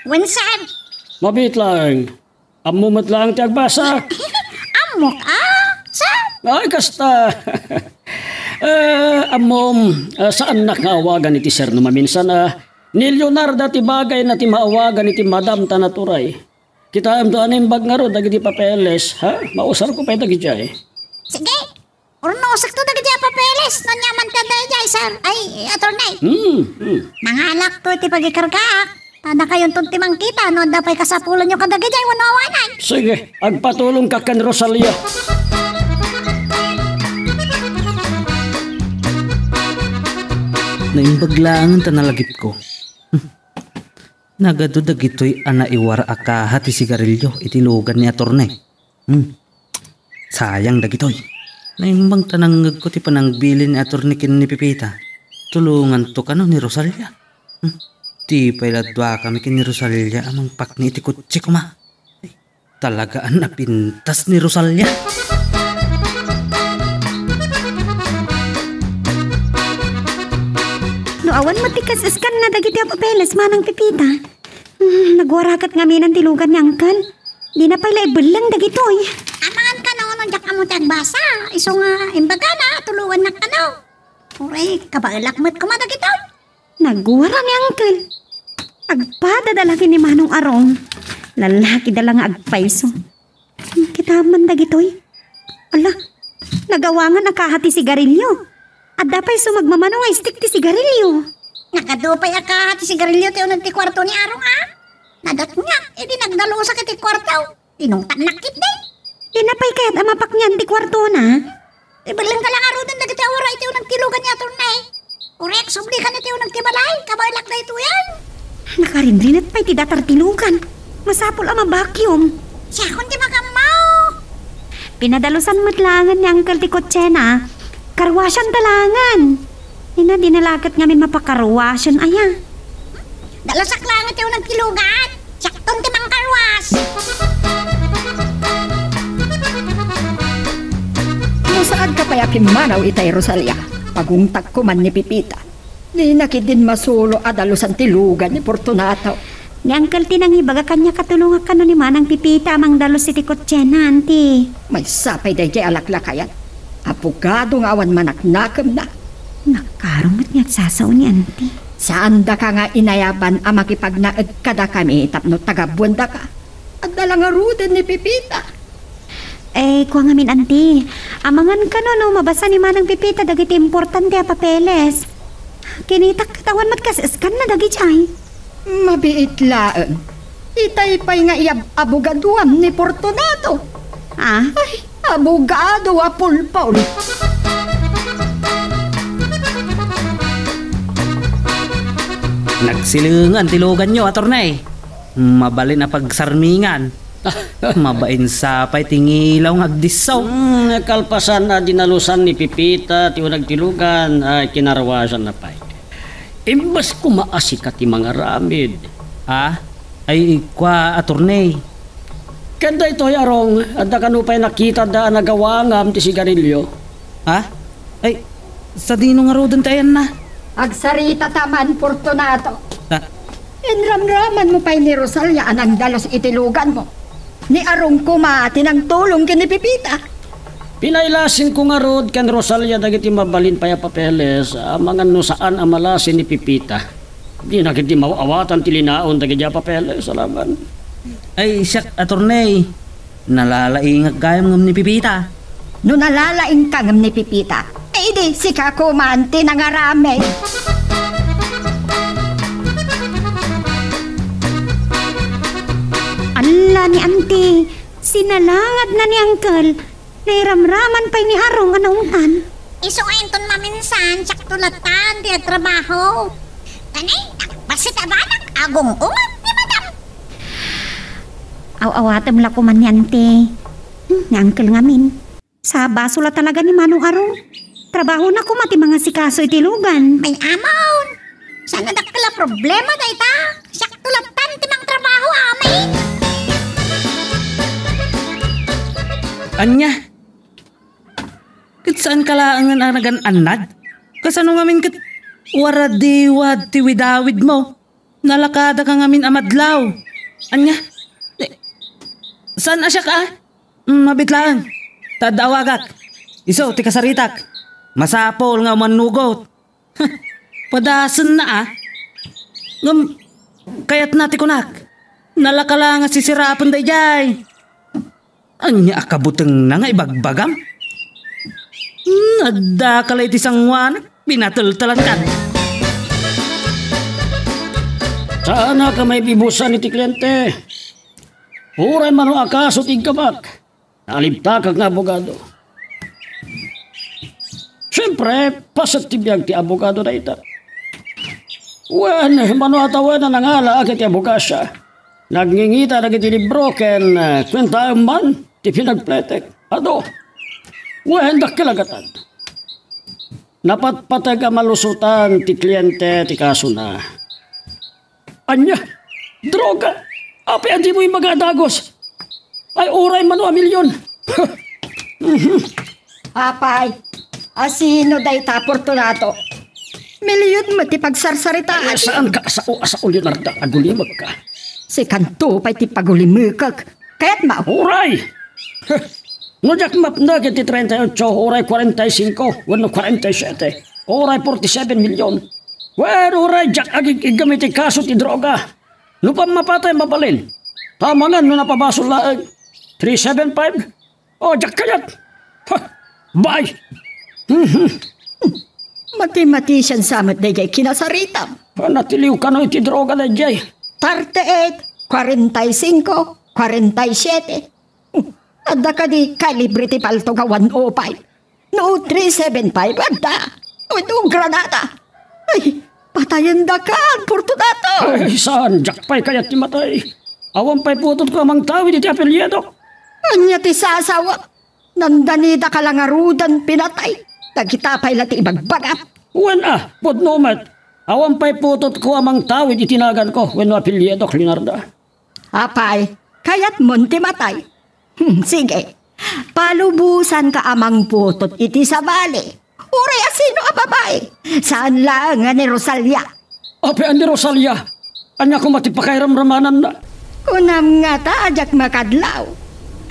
Wen, sir. Mabiit laeng. Ammo met laeng ti agbasa. Ammok, a, sir. Ay, kasta. Eh, ammom, ah, saannak nga awagan iti sir no maminsan, ah. Ni Leonarda ti bagayna ti maawagan iti madam ta naturay. Kitaem to a naimbag ngarud dagiti papeles, ha? Mausarko pay dagidiay. Sige. Urnosek to dagiti a papeles, no ania man ti adda idiay, sir. Ay, attorney. Hmm, hmm. Nangalak to iti pagikargaak. Ta dakayonton ti mangkita, no adda pay kasapulanyo kadagidiay wenno awanan. Sige, agpatulongka ken Rosalia. Naimbag laengen ta nalagipko. Nagadu dagitoy a naiwar a kaha ti sigarilyo iti lugan ni attorney. Hmm. Sayang dagitoy. Naimbag ta nangngegko ti panangbilin ni attorney ken ni Pepita. Tulonganto kano ni Rosalia. Hmm. Di pay la duakami ken ni Rosalia a mangpakni iti kotse koma. Ay, talaga a napintas ni Rosalia. No awan met ti kas-iskanna dagiti a papeles, Manang Pepita. Hmm, nagwaraket ngamin ti lugan ni Angkel. Dina pay la ibelleng dagitoy. Amangan kano no diak ammo ti agbasa. Isu nga imbagana, tulongannak kano. Uray, kabaelak met koma dagitoy. Nagwara ni Angkel. Agpadada la ken ni Manong Arong. Lalakida la nga agpayso. Kitaem man dagitoy. Ala, nagawangan a kaha ti sigarilyo. Adda pay isu magmamano nga istik ti sigarilyo. Nagadu pay a kaha ti sigarilyo ti uneg ti kuarto ni Arong, a? Nadatngak idi nagdalusak iti kuarto. Tinungtannak ketdi. Dina pay kayat a mapaknian ti kuartona? Ibellengka la ngaruden dagiti a wara iti uneg ti lugan ni attorney. Uray, agsublikan iti uneg ti balay, kabaelak daytoyen. Nakarinrinat pay ti datar ti lugan. Masapul a ma-vacuum. Siakon ti makammaw. Pinadalusan met laengen ni Angkel ti kotsena. Karwasan ta laengen. Dina, dina la ket ngamin mapakarwasan, aya. Dalusak laeng iti uneg ti lugan. Siakton ti mangkarwas. No saanka pay a pimmanaw itay, Rosalia, pagungtagko man ni Pepita. Dina ketdin masulo a dalusan ti lugan ni Fortunato. Ni Angkel ti nangibaga kaniak a tulongak kano ni Manang Pepita a mangdalus iti kotsena, anti. Maysa pay daydiay a laklakayan. Abogado nga awan manaknakemna. Nakaro met nga agsasao ni anti. Saandaka nga inayaban a makipagnaed kadakami tapno tagabuendaka. Adda la ngaruden ni Pepita. Eh, kua ngamin, anti. Amangan kano no mabasa ni Manang Pepita dagiti importante a papeles. Kinitak ket awan met kas-iskanna dagidiay. Mabiit laeng. Itay pay nga iyab-, abogadoam ni Fortunato. Ah? Ay, abogado a pulpol. Nagsilengan ti luganyo, attorney. Mabalin a pagsarmingan. Mabain sa pay ti ngilaw nga agdisso. Hmm, kalpasan a dinalusan ni Pepita ti uneg ti lugan, ay kinarwasanna pay. Imbes koma a sika ti mangaramid. Ah? Ay, kua, attorney. Ken daytoy, Arong, adda kano pay nakitad a nagawangam ti sigarilyo? Ha? Ay, sadino ngaruden ti ayanna? Agsaritata man, Fortunato. Ha? Inramramanmo pay ni Rosalia a nangdalus iti luganmo. Ni Arong koma ti nangtulong ken ni Pepita. Pinailasinko ngarud ken Rosalia dagiti mabalin pay a papeles, amangan no saan a malasi ni Pepita. Dina ketdi maaw-awatan ti linaon dagiti a papeles, alaman. Ay, siak, attorney. Nalalaingak gayam ngem ni Pepita. No nalalaingka ngem ni Pepita, eh, idi sika koma ti nangaramid. Ala ni anti, sinalangad na ni uncle. Nairamraman pay ni Arong a naungtan. Isu nga inton maminsan, siakto latta ti agtrabaho. Kani, bassit a banak, agung-ungag ni madam. Aw-awatem la koma ni anti. Hmm, ni uncle ngamin. Sabaso la talaga ni Manong Arong. Trabahona koma ti mangasikaso iti lugan. May amon. Dakkel a problema dayta. Siakto latta ti mangtrabaho, amay. Ania? Ket saanka laengen a nagan-annad? Kasano ngamin ket waradiwad ti widawidmo? Nalakadaka ngamin a madlaw. Ania? Eh, saan a siak, a? Mm, mabit laeng. Ta adda awagak. Isu ti kasaritak. Masapul nga umannugot. Padasenna, a? Ngem, kayatna ti kunak. Nalaka la nga sisirapen daydiay. Ania a kabutengna nga ibagbagam? Hmm, addaka la iti sangoanak, pinateltelankan. Saanak a maibibusan iti kliente. Uray mano a kaso ti iggamak, naalibtakak nga abogado. Siempre, paset ti biag ti abogado dayta. Wen, mano a tawen a nangalaak iti abogasia. Nagngingita dagiti libro ken, eh, kuentaem man ti pinagpletek. Adu. Wen, dakkel a gatad. Napatpateg a malusotan ti kliente ti kasona. Ania? Droga? Apay a dimo imbaga a dagus? Ay, uray mano a milyon. Apay, asino dayta, Fortunato? Milyon met ti pagsarsaritaan. Ay, saanka a sao a sao, Leonarda? Agulimekka. Sikanto pay ti pagulimekek. Kayatmo? Uray! No diak mapnek iti treinta y ocho, uray cuarenta y cinco, wenno cuarenta y siete, uray forty-seven million. Wen, uray diak agig-iggem iti kaso ti droga. No pammapatay, mabalin. Amangan no napabasol laeng. Three seven five? O, diak kayat. Ha, bay. Matematisan sa met daydiay kinasaritam. Natiliw kano iti droga daydiay. Thirty-eight, forty-five, forty-seven. Adda kadi kalibre ti palto nga one oh five? No three seven five, adda. Wenno granada. Ay, patayendakan, Fortunato. Ay, saan? Diak pay kayat ti matay. Awan pay putotko a mangtawid iti apelyidok. Ania ti sasawak? Nandanidaka la ngaruden pinatay. Dagita pay la ti ibagbagam. Wen a, pudno met. Awan pay putotko a mangtawid iti naganko wenno apelyidok, Leonarda. Apay, kayatmon ti matay? Hmm, sige. Palubosanka a mangputot iti sabali. Uray asino a babai? Saan laeng nga ni Rosalia? Apay a ni Rosalia? Ania koma ti pakairamramananna? Kunam ngata a diak makadlaw.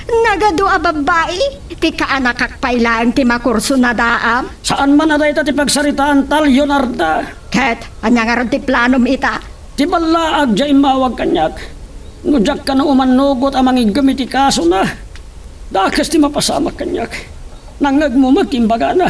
Nagadu a babbai, ti kaanakak pay laeng ti makurso nadaam. Saan man a dayta ti pagsaritaanta, Leonarda. Ket, ania ngarud ti planom ita? Ti ballaag diay immawag kaniak. No diak kano umannugot a mangiggem iti kasona, dakes ti mapasamak kaniak. Nangngegmo met ti imbagana.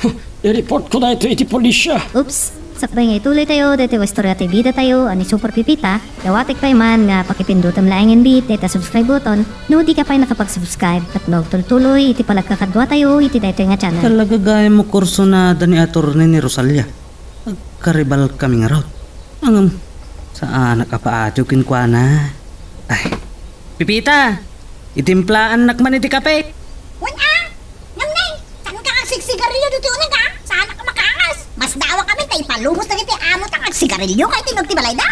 Huh, i-reportko daytoy iti pulisya. Oops! Sakbay nga ituloy tayo, daytoy nga istorya ti bida tayo, a ni Super Pipita, dawatek pay man nga pakipindutem laeng inbit dayta subscribe button, no di ka pay nakapag-subscribe, ket maagtultuloy iti panagkakadua tayo iti daytoy nga channel. Talaga gayam mo kursonada ni Attorney ni Rosalia. Agkaribalkami ngarud. Ngem, saanak a paatiw kenkuana. Ay. Pipita! Itimplaannak man iti kape. Wen a! Ngem, Neng, saanka nga agsigsigarilio ditoy uneg a? Saanak a makaangas. Masdawakami ta ipalubos dagiti amota nga agsigarilio ket innog ti balayda.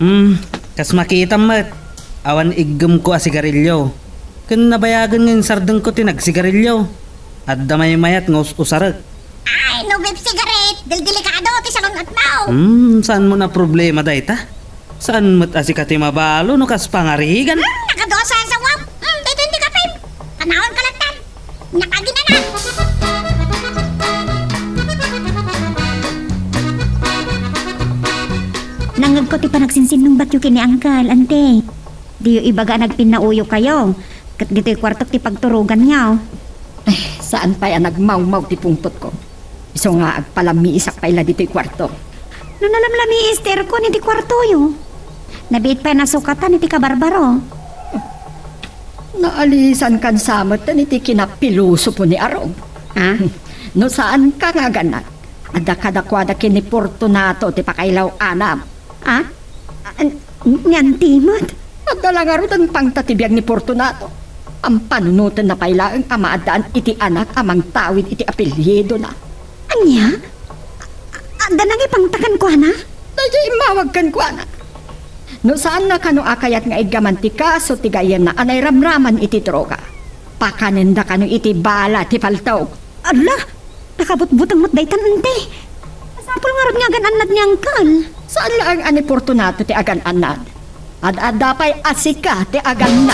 Hmm, kas makitam met, awan iggemko a sigarilio. Ken nabayagen nga insardengko ti nagsigarilio. Adda maymayat nga us-usarek. Ay, no vape cigarette, deldelikado ti salun-atmo. Hmm, saanmon a problema dayta? Saan met a sika ti mabalo no kas pangarigan? Hmm, nakadua sa sawam. Hmm, daytoy ti kapem. Kanawanka lattan. Nakaginanan. Nangngegko ti panagsinsinnungbatyo ken ni Angkal, Ante. Diyo ibaga a nagpinnauyokayo, ket ditoy kuartok ti pagturoganyo. Ay, saan pay a nagmawmaw ti pungtotko. Isu nga agpalamiisak pay la ditoy kuarto. No nalamlamiis ti aircon iti kuartoyo, nabiit pay nasukatan iti kabarbaro. Naalisankan sa met iti kinapilosopo ni Arong. Ah? No saanka nga agannak, adda kadakuada ken ni Fortunato ti pakailaw-anam. Ah? An-, ni Anti met? Adda la ngaruden pangta ti biag ni Fortunato. Ampanunotenna pay laeng a maaddaan iti anak a mangtawid iti apelyidona. Ania? A-, Adda nangipangta kenkuana? Daydiay immawag kenkuana. No saanna kano a kayat nga iggaman ti kaso ti gayyemna a nairamraman iti droga, pakanenda kano iti bala ti paltog. Alla! Nakabutbuteng met daytan, ente. Masapul ngarud nga agan-annad ni Angkel. Saan laeng a ni Fortunato ti agan-annad. Ad-adda pay a sika ti aganna.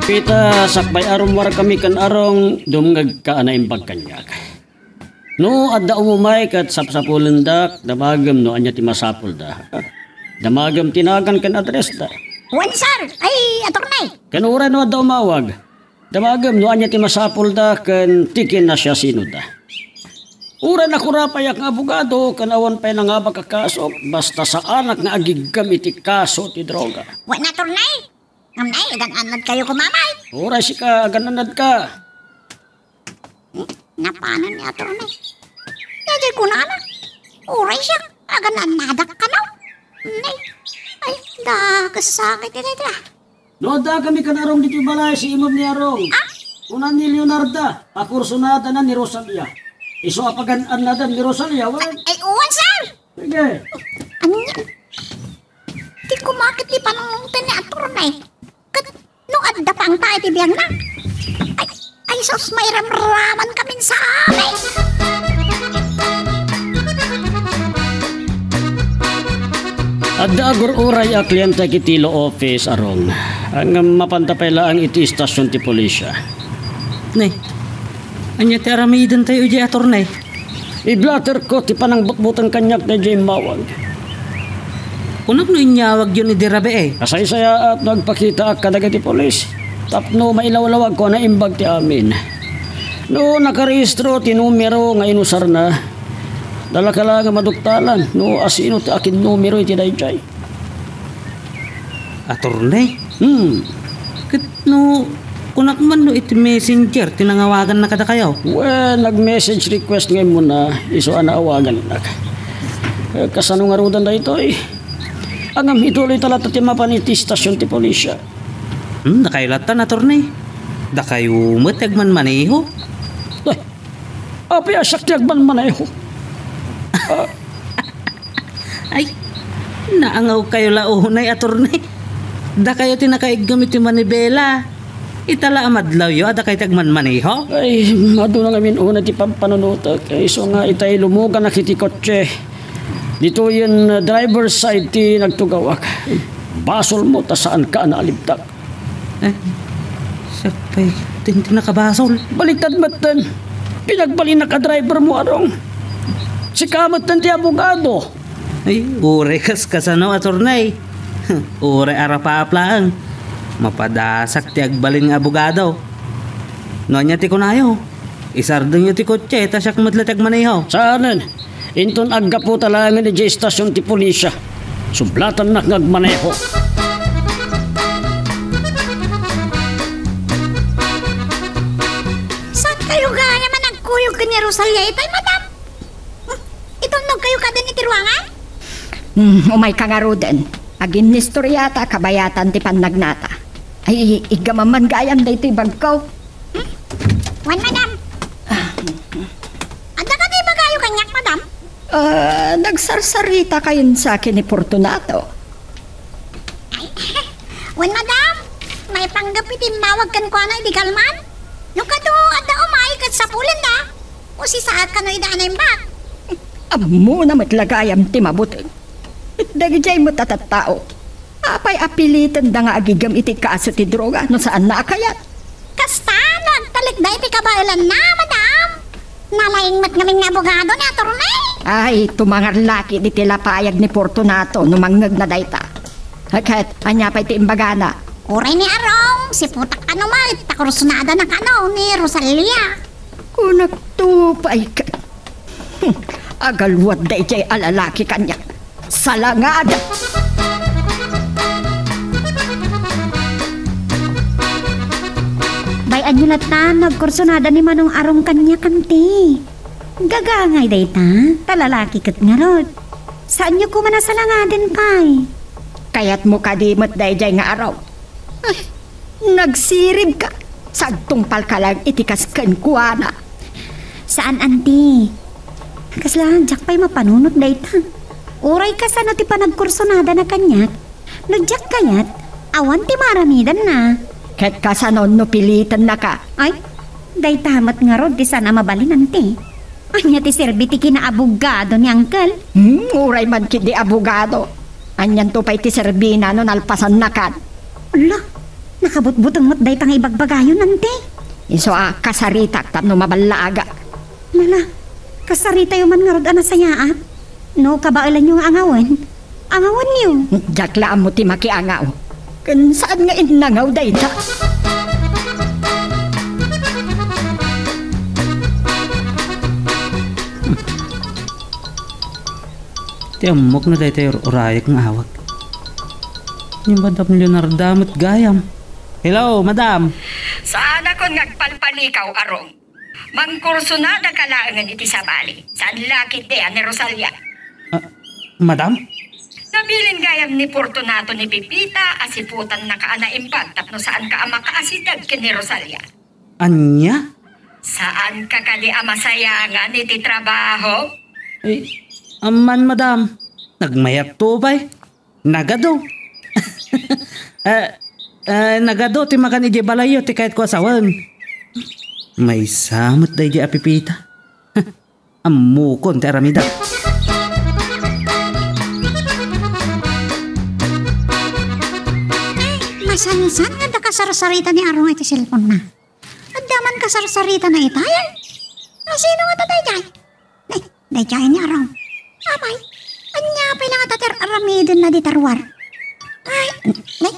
Ita, sakbay a rummuarkami ken Arong, dumngegka a naimbag kaniak. No adda umumay ket sapsapulendak, damagem no ania ti masapulda. Damagem ti nagan ken addressda. Wen, sir. Ay, attorney. Ken uray no adda umawag, damagem no ania ti masapulda ken ti kinasiasinoda. Uray nakurapayak nga abogado ken awan pay nangabak a kasok, basta saanak nga agiggam iti kaso ti droga. Wen, attorney. Ngem nay, agan-annadkayo koma met. Uray sika, agan-annadka. Hmm, napanen ni attorney. Daydiay kunana. Uray siak, agan-annadak kano. Nay, ay, dakes sakit iti dayta. No addakami ken Arong ditoy balay, si imem ni Arong. Ah? Kuna ni Leonarda, a kursunadana ni Rosalia. Isu a pagan-annadan ni Rosalia, wen? Ay, wen, sir! Sige. Ania? Ti kumakit ti panunongten ni attorney. Ket no adda pangta iti biagna. Ay, ay, sus, mairamraman kamin sa amin. Adda agur-uray a kliente iti law office, Arong. Ngem mapanta pay laeng iti istasyon ti pulisya. Nay, ania ti aramidentayo idiay, attorney? Iblaterko ti panangbutbuteng kaniak daydiay immawag. Kunak no inyawagyon idi rabii. Kasaysayaat no agpakitaak kadagiti pulis tapno mailawlawagko a naimbag ti amin. No nakarehistro ti numero nga inusarna, dalaka laeng a maduktalan no asino ti akinnumero iti daydiay. Attorney? Hmm. Ket no kunak man no iti messenger ti nangawaganna kadakayo? Wen, nag-message request nga immuna, isu a naawagannak. Eh, kasano ngaruden daytoy? Ngem ituloyta latta ti mapan iti istasyon ti pulisya. Hmm, dakayo latta, attorney. Dakayo met ti agmanmaneho. Ay, apay a siak ti agmanmaneho? Ah. Ay, naangawkayo la unay, attorney. Dakayo ti nakaiggem iti manibela. Ita la a madlawyo a dakayo ti agmanmaneho? Ay, aduna ngamin unay ti pampanunotek. Isu nga itay lumuganak iti kotse. Ditoyen driver's side ti nagtugawak. Basolmo ta saanka a naalibtak. Eh, siak pay ti nakabasol. Baliktad metten. Pinagbalinak a drivermo, Arong. Sika metten ti abogado. Ay, uray kas kasano, attorney. Uray arapaap laeng. Mapadasak ti agbalin nga abogado. No ania ti kunayo? Isardengyo ti kotse, ta siak met la ti agmaneho. Saanen. Inton aggaputa laengen idiay istasyon ti pulisya, sublatannak nga agmaneho. Saankayo gayam a nagkuyog ken ni Rosalia itay, madam? Hmm, itulnogkayo kadi iti ruangan? Hmm, umayka ngaruden. Aginnistoriata a kabayatan ti pannagnata. Ay, iggaman man gayam daytoy bagko. Hmm? Wen, madam. Adda kadi ibagayo kaniak, madam? Ah, nagsarsarita kayonsa ken ni Fortunato. Ay, wen, madam. Maipanggep iti immawag kenkuana idi kalman. No kado, adda umay ket sapulenda. Usisaak kano ida a naimbag. Ammona met la gayam ti mabuteng. Dagijay met a tattao. Apay a pilitenda nga agiggem iti kaso ti droga no saanna a kayat? Kasta no agtalekda iti kabaelanna, madam. Nalaing met ngamin nga abogado ni attorney. Ay, tumangarlaki diti lapayag ni Fortunato no mangngegna dayta. Ket, ania pay ti imbagana? Uray ni Arong, siputak kano met, ta kursunadana kano ni Rosalia. Kunakto pay ket. Hmm, agaluat daydiay a lalaki kaniak. Salangada! Bay-anyo latta no agkursunada ni Manong Arong kaniak, anti. Gagangay dayta, ta lalaki ket ngarud. Saanyo koma a salangaden pay? Kayatmo kadi met daydiay nga Arong? Ay, nagsiribka. Sagtungpalka laeng iti kas kenkuana. Saan, anti. Kasla, diak pay mapanunot dayta. Uray kasano ti panagkursunadana kaniak? No diak kayat, awan ti maaramidanna. Ket kasano no pilitennaka? Ay, dayta met ngarud ti saan a mabalin, anti. Ania ti serbi ti kinaabogado ni Uncle? Hmm, uray man ketdi abogado. Anianto pay ti serbina no nalpasannakan? Ala, nakabutbuteng met dayta nga ibagbagayon, anti. Isu a kasaritak tapno maballaagak. Nala, kasaritayo man ngarud a nasayaat. No kabaelanyo nga angawen, angawenyo. Diak la ammo ti makiangaw. Ken saan nga innangaw dayta? Ti ammok na dayta ur-, urayek nga awag. Ni Madam Leonarda met gayam. Hello, Madam. Saanakon nga agpalpalikaw, Arong. Mangkursunadaka laengen iti sabali. Saan la ketdi a ni Rosalia. Ah, Madam? Nabilin gayam ni Fortunato ni Pepita a siputannaka a naimbag tapno saanka a makaasideg ken ni Rosalia. Ania? Saanka kadi a masayangan iti trabaho? Ay, amman, Madam. Nagmayatto pay. Nagadu. Eh, eh, nagadu ti makan idiay balayyo ti kayatko a sawen. Maysa met daydiay a Pepita. Ammokon ti aramidda. Masansan nga adda kasarsarita ni Arong iti cellphone-na. Adda man kasarsaritana ita, ay? A, sino ngata daydiay? Nay, daydiay ni Arong. Apay, ania pay la ngata ti ar-aramidenna dita ruar? Ay, nay.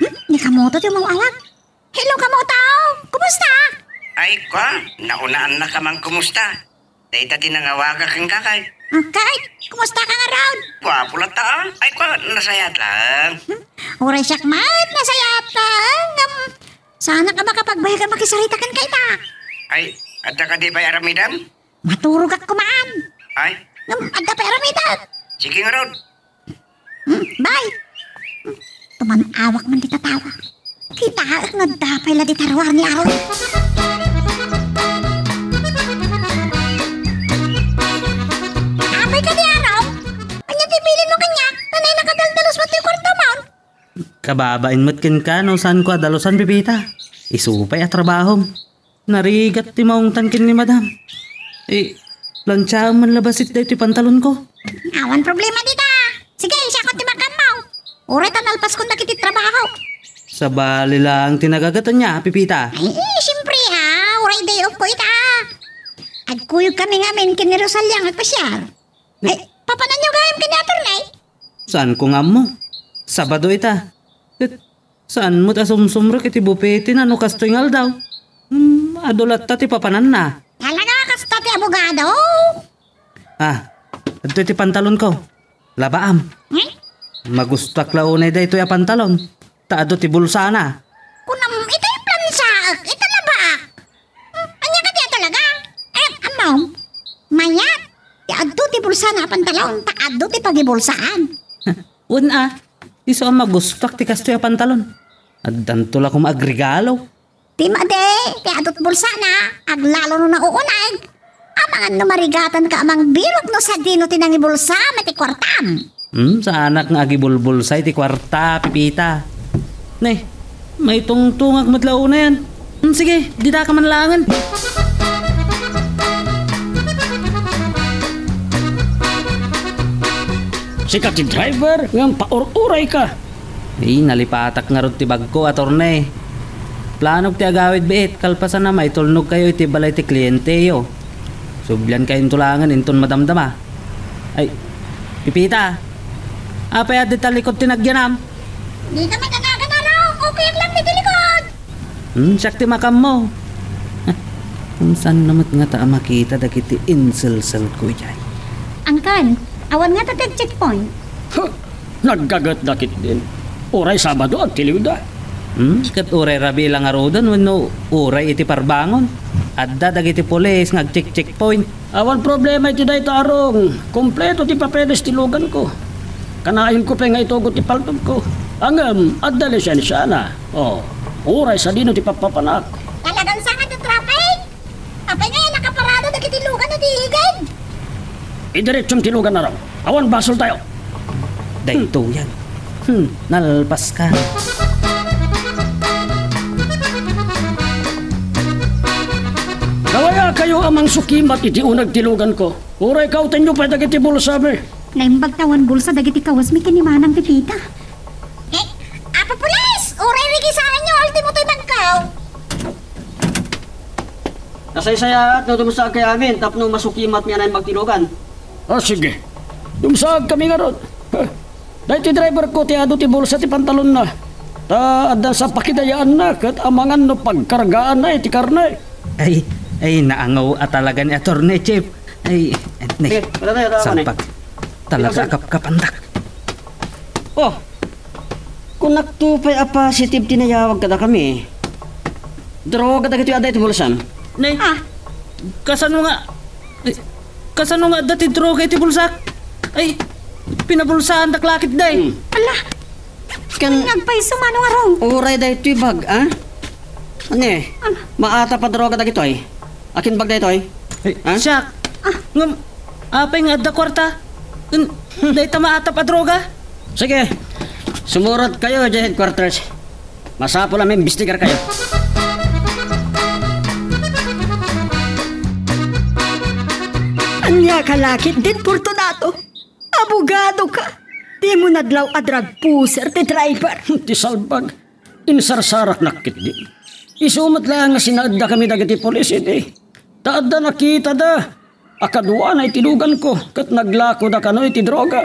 Hmm? Ni Kamoto ti umaw-awag. Hello, Kamoto! Kumusta? Ay, kua, naunaan na ka man kumusta? Dayta ti nangawagak kenka kay. Okay, kumusta ka ngarud? Guapo latta, ah. Ay, kua, nasayaat lang. Hmm? Uray siak met, nasayaat lang. Ngem, saanak a makapagbayag a makisarita kenka ita. Ay, adda kadi pay aramidem? Maturogak koma. Ay? Ngem, adda pay aramidem. Sige ngarud. Hmm, bay! Hmm, tuman-awak man ti tatawa. Kitaek nga adda pay la dita ruar ni Arong. Apay kadi, Arong? Ania ti bilinmo kaniak? Nanay, nakadaldalus met ti kuartam? Kababain met kenka no saanko a dalusan, Pepita. Isu pay a trabahom. Narigat ti maungtan ken ni Madam. Eh, planchaem man la bassit daytoy pantalonko. Awan problema dita. Sige, siakon ti makammaw. Uray ta nalpaskon dagiti trabaho. Sabali lang ti nagagat ania, Pepita. Ay, eh, siyempre, ha. Uray day off ko ita. Agkuyog kami ngamin ken ni Rosalia nga agpasiar. Ay, papananyo gayam ken ni Attorney? Saanko nga ammo. Sabado ita. Ket saan met a sumsumrek iti bupetena no kastoy nga aldaw. Hmm, adu latta ti papananna. Talaga, kasta ti abogado? Ah, adtoy ti pantalonko. Labaam. Hmm? Magustuak la unay daytoy a pantalon. Ta adu ti bulsana. Kunam, itay plansaek, ita labaak. Hmm, ania kadi a talaga? Eh, ammom, mayat. Ti adu ti bulsana a pantalon, ta adu ti pagibulsaan. Wen a, isu a magustuak ti kastoy a pantalon. Addanto la koma agregalo. Ti madi, ti adut bulsana, aglalo no nauuneg. Amangan no marigatanka a mangbirok no sadino ti nangibulsam iti kuartam. Hmm, saanak nga agibulbulsa iti kuarta, Pepita. Ne, maitungtungak met la unayen. Hmm, sige, didaka man laengen. Sika ti driver, ngem paur-urayka. Ay, nalipatak ngarud ti bagko, Attorney. Planok ti agawid biit, kalpasan a maitulnogkayo iti balay ti klienteyo. Subliankayonto laengen inton madamdama. Ay, Pepita, apay a dita likod ti nagyanam? Dika madanagan, Arong. Okay lang dita likod. Hmm, siak ti makammo. Kung saan na met ngata a makita dagiti inselselko idiay. Uncle, awan ngata ti checkpoint? Huh, naggagetda ketdin. Uray Sabado, agtiliwda. Hmm, ket uray rabii la ngaruden wenno uray iti parbangon. Adda dagiti pulis nga agcheck-checkpoint. Awan problema iti dayta, Arong. Kompleto ti papeles ti luganko. Kanayon ko pay nga itugot ti paltogko. Ngem, adda lisensiana. Oh, uray sadino ti pappapanak. Talagan saan ti traffic? Apay nga yan, nakaparada Igad! Idiretsum ti lugan, Arong. Awan basoltayo. Daytoyen. Hmm. Nalpaska. Kawayakayo a mangsukimat iti uneg ti luganko. Uray kawatenyo pay dagiti bulsami. Naimbag ta awan bulsa dagiti kawasmi ken ni Manang Pepita. Eh, Apo Pulis! Uray rigisaanyo, ultimo toy bagko! Nasaysayaat no dumsaagkayo amin tapno masukimatmi a naimbag ti lugan. Ah, sige. Dumsaagkami ngarud. Daytoy driverko ti adu ti bulsa ti pantalonna. Ta addan sa pakidayaanna ket amangan no pagkargaanna iti karne. Ay, ay, naangaw a talaga ni Attorney Chief. Ay, ne, Sige, wala tayo, tama na eh. Salpag. Talaga Sige, a kapkapandak. Oh, kunakto pay a positive ti nayawag kadakami. Droga dagitoy adda iti bulsam. Nay, Ah. kasano nga, eh, kasano nga adda ti droga iti bulsak? Ay, pinabulsaandak lakit, day. Hmm. Ala, Kan agpayso, Manong Arong. Uray daytoy bag, ah? Ne, Ah. maatap a droga dagitoy. Akin bag daytoy? Ay, Ha? siak. Ah. Ngem, apay nga adda kuarta? N-, dayta maatap a droga? Sige, sumurokayo idiay headquarters. Masapul a maimbestigarkayo. Ania ka lakit, Fortunato? Abogadoka. Dimo nadlaw a drug pusher ti driver. Ti salbag. Insarsaraknak ketdi. Isu met laeng nga sinaaddakami dagiti pulis idi. Ta adda nakitada a kaduana iti luganko ket naglakoda kano iti droga.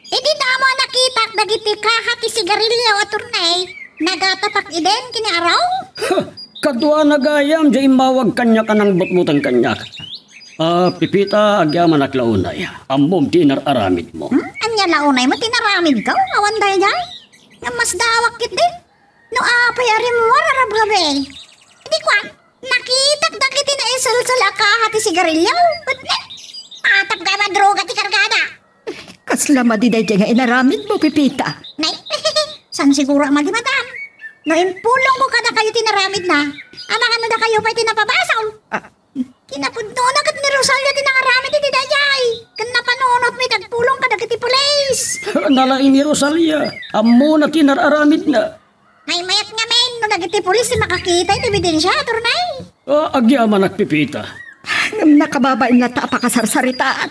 Idi damo a nakitak dagiti kaha ti sigarilio, Attorney, nagatapak iden ken ni Arong? Huh, kaduana gayam diay immawag kaniak a nangbutbuteng kaniak. Ah, Pepita, agyamanak la unay. Ammom ti inar-aramidmo. Hmm? Ania la unay met ti inaramidko? Awan daydiay? Ngem masdaawak ketdi. No apay a rimmuar a rabgabi. Idi kuan, nakitak dagiti naiselsil a kaha ti sigarilio. Ket ne, atap gayam a droga ti kargada. Kasla madi daydiay nga inaramidmo, Pepita. Nay, saan siguro a madi, madam? No impulongko kadakayo ti inaramidna, amangan no dakayo pay ti napabasol. Ah. Kinapudnona ket ni Rosalia ti nangaramid iti daydiay. Ken napanunotmi ti agpulong kadagiti pulis. Nalaing ni Rosalia. Ammona ti inar-aramidna. Ay, mayat ngamin no dagiti pulis ti makakita iti ebidensia, Attorney. Ah, agyamanak, Pepita. Ngem nakababain latta a pakasarsaritaan.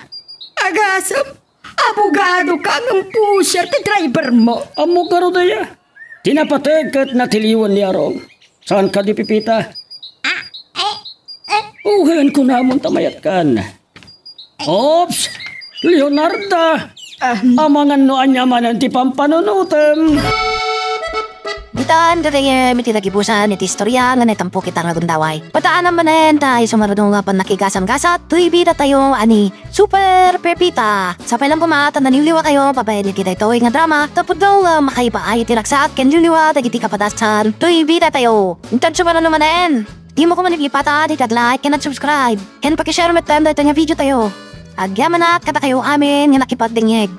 Agasem, abogadoka ngem pusher ti drivermo. Ammok ngarud aya. Ti napateg ket natiliwan ni Arong. Saan kadi, Pepita? Ah, eh, eh. Uwen kunamon ta mayatkan. Oops! Leonarda! Ah. Amangan no ania manen ti pampanunotem. Ditan, gagayyem, iti nagibusan iti istorya nga naitampok ita nga gundaway. Pataanam manen ta isu nga runo nga pannakigasam-gasat, toy bidatayo a ni Super Pepita. Sapay lang koma ta naliwliwatayo babaen iti daytoy nga drama, ta pudno nga makaibaay iti ragsak ken liwliwa dagiti kapadasan, toy bidatayo. Intanto manen no manen, dimo koma liplipata dagiti ag-like ken ag-subscribe, ken pakishare metten daytoy nga video tayo. Agyamanak kadakayo amin nga nakipagdengngeg.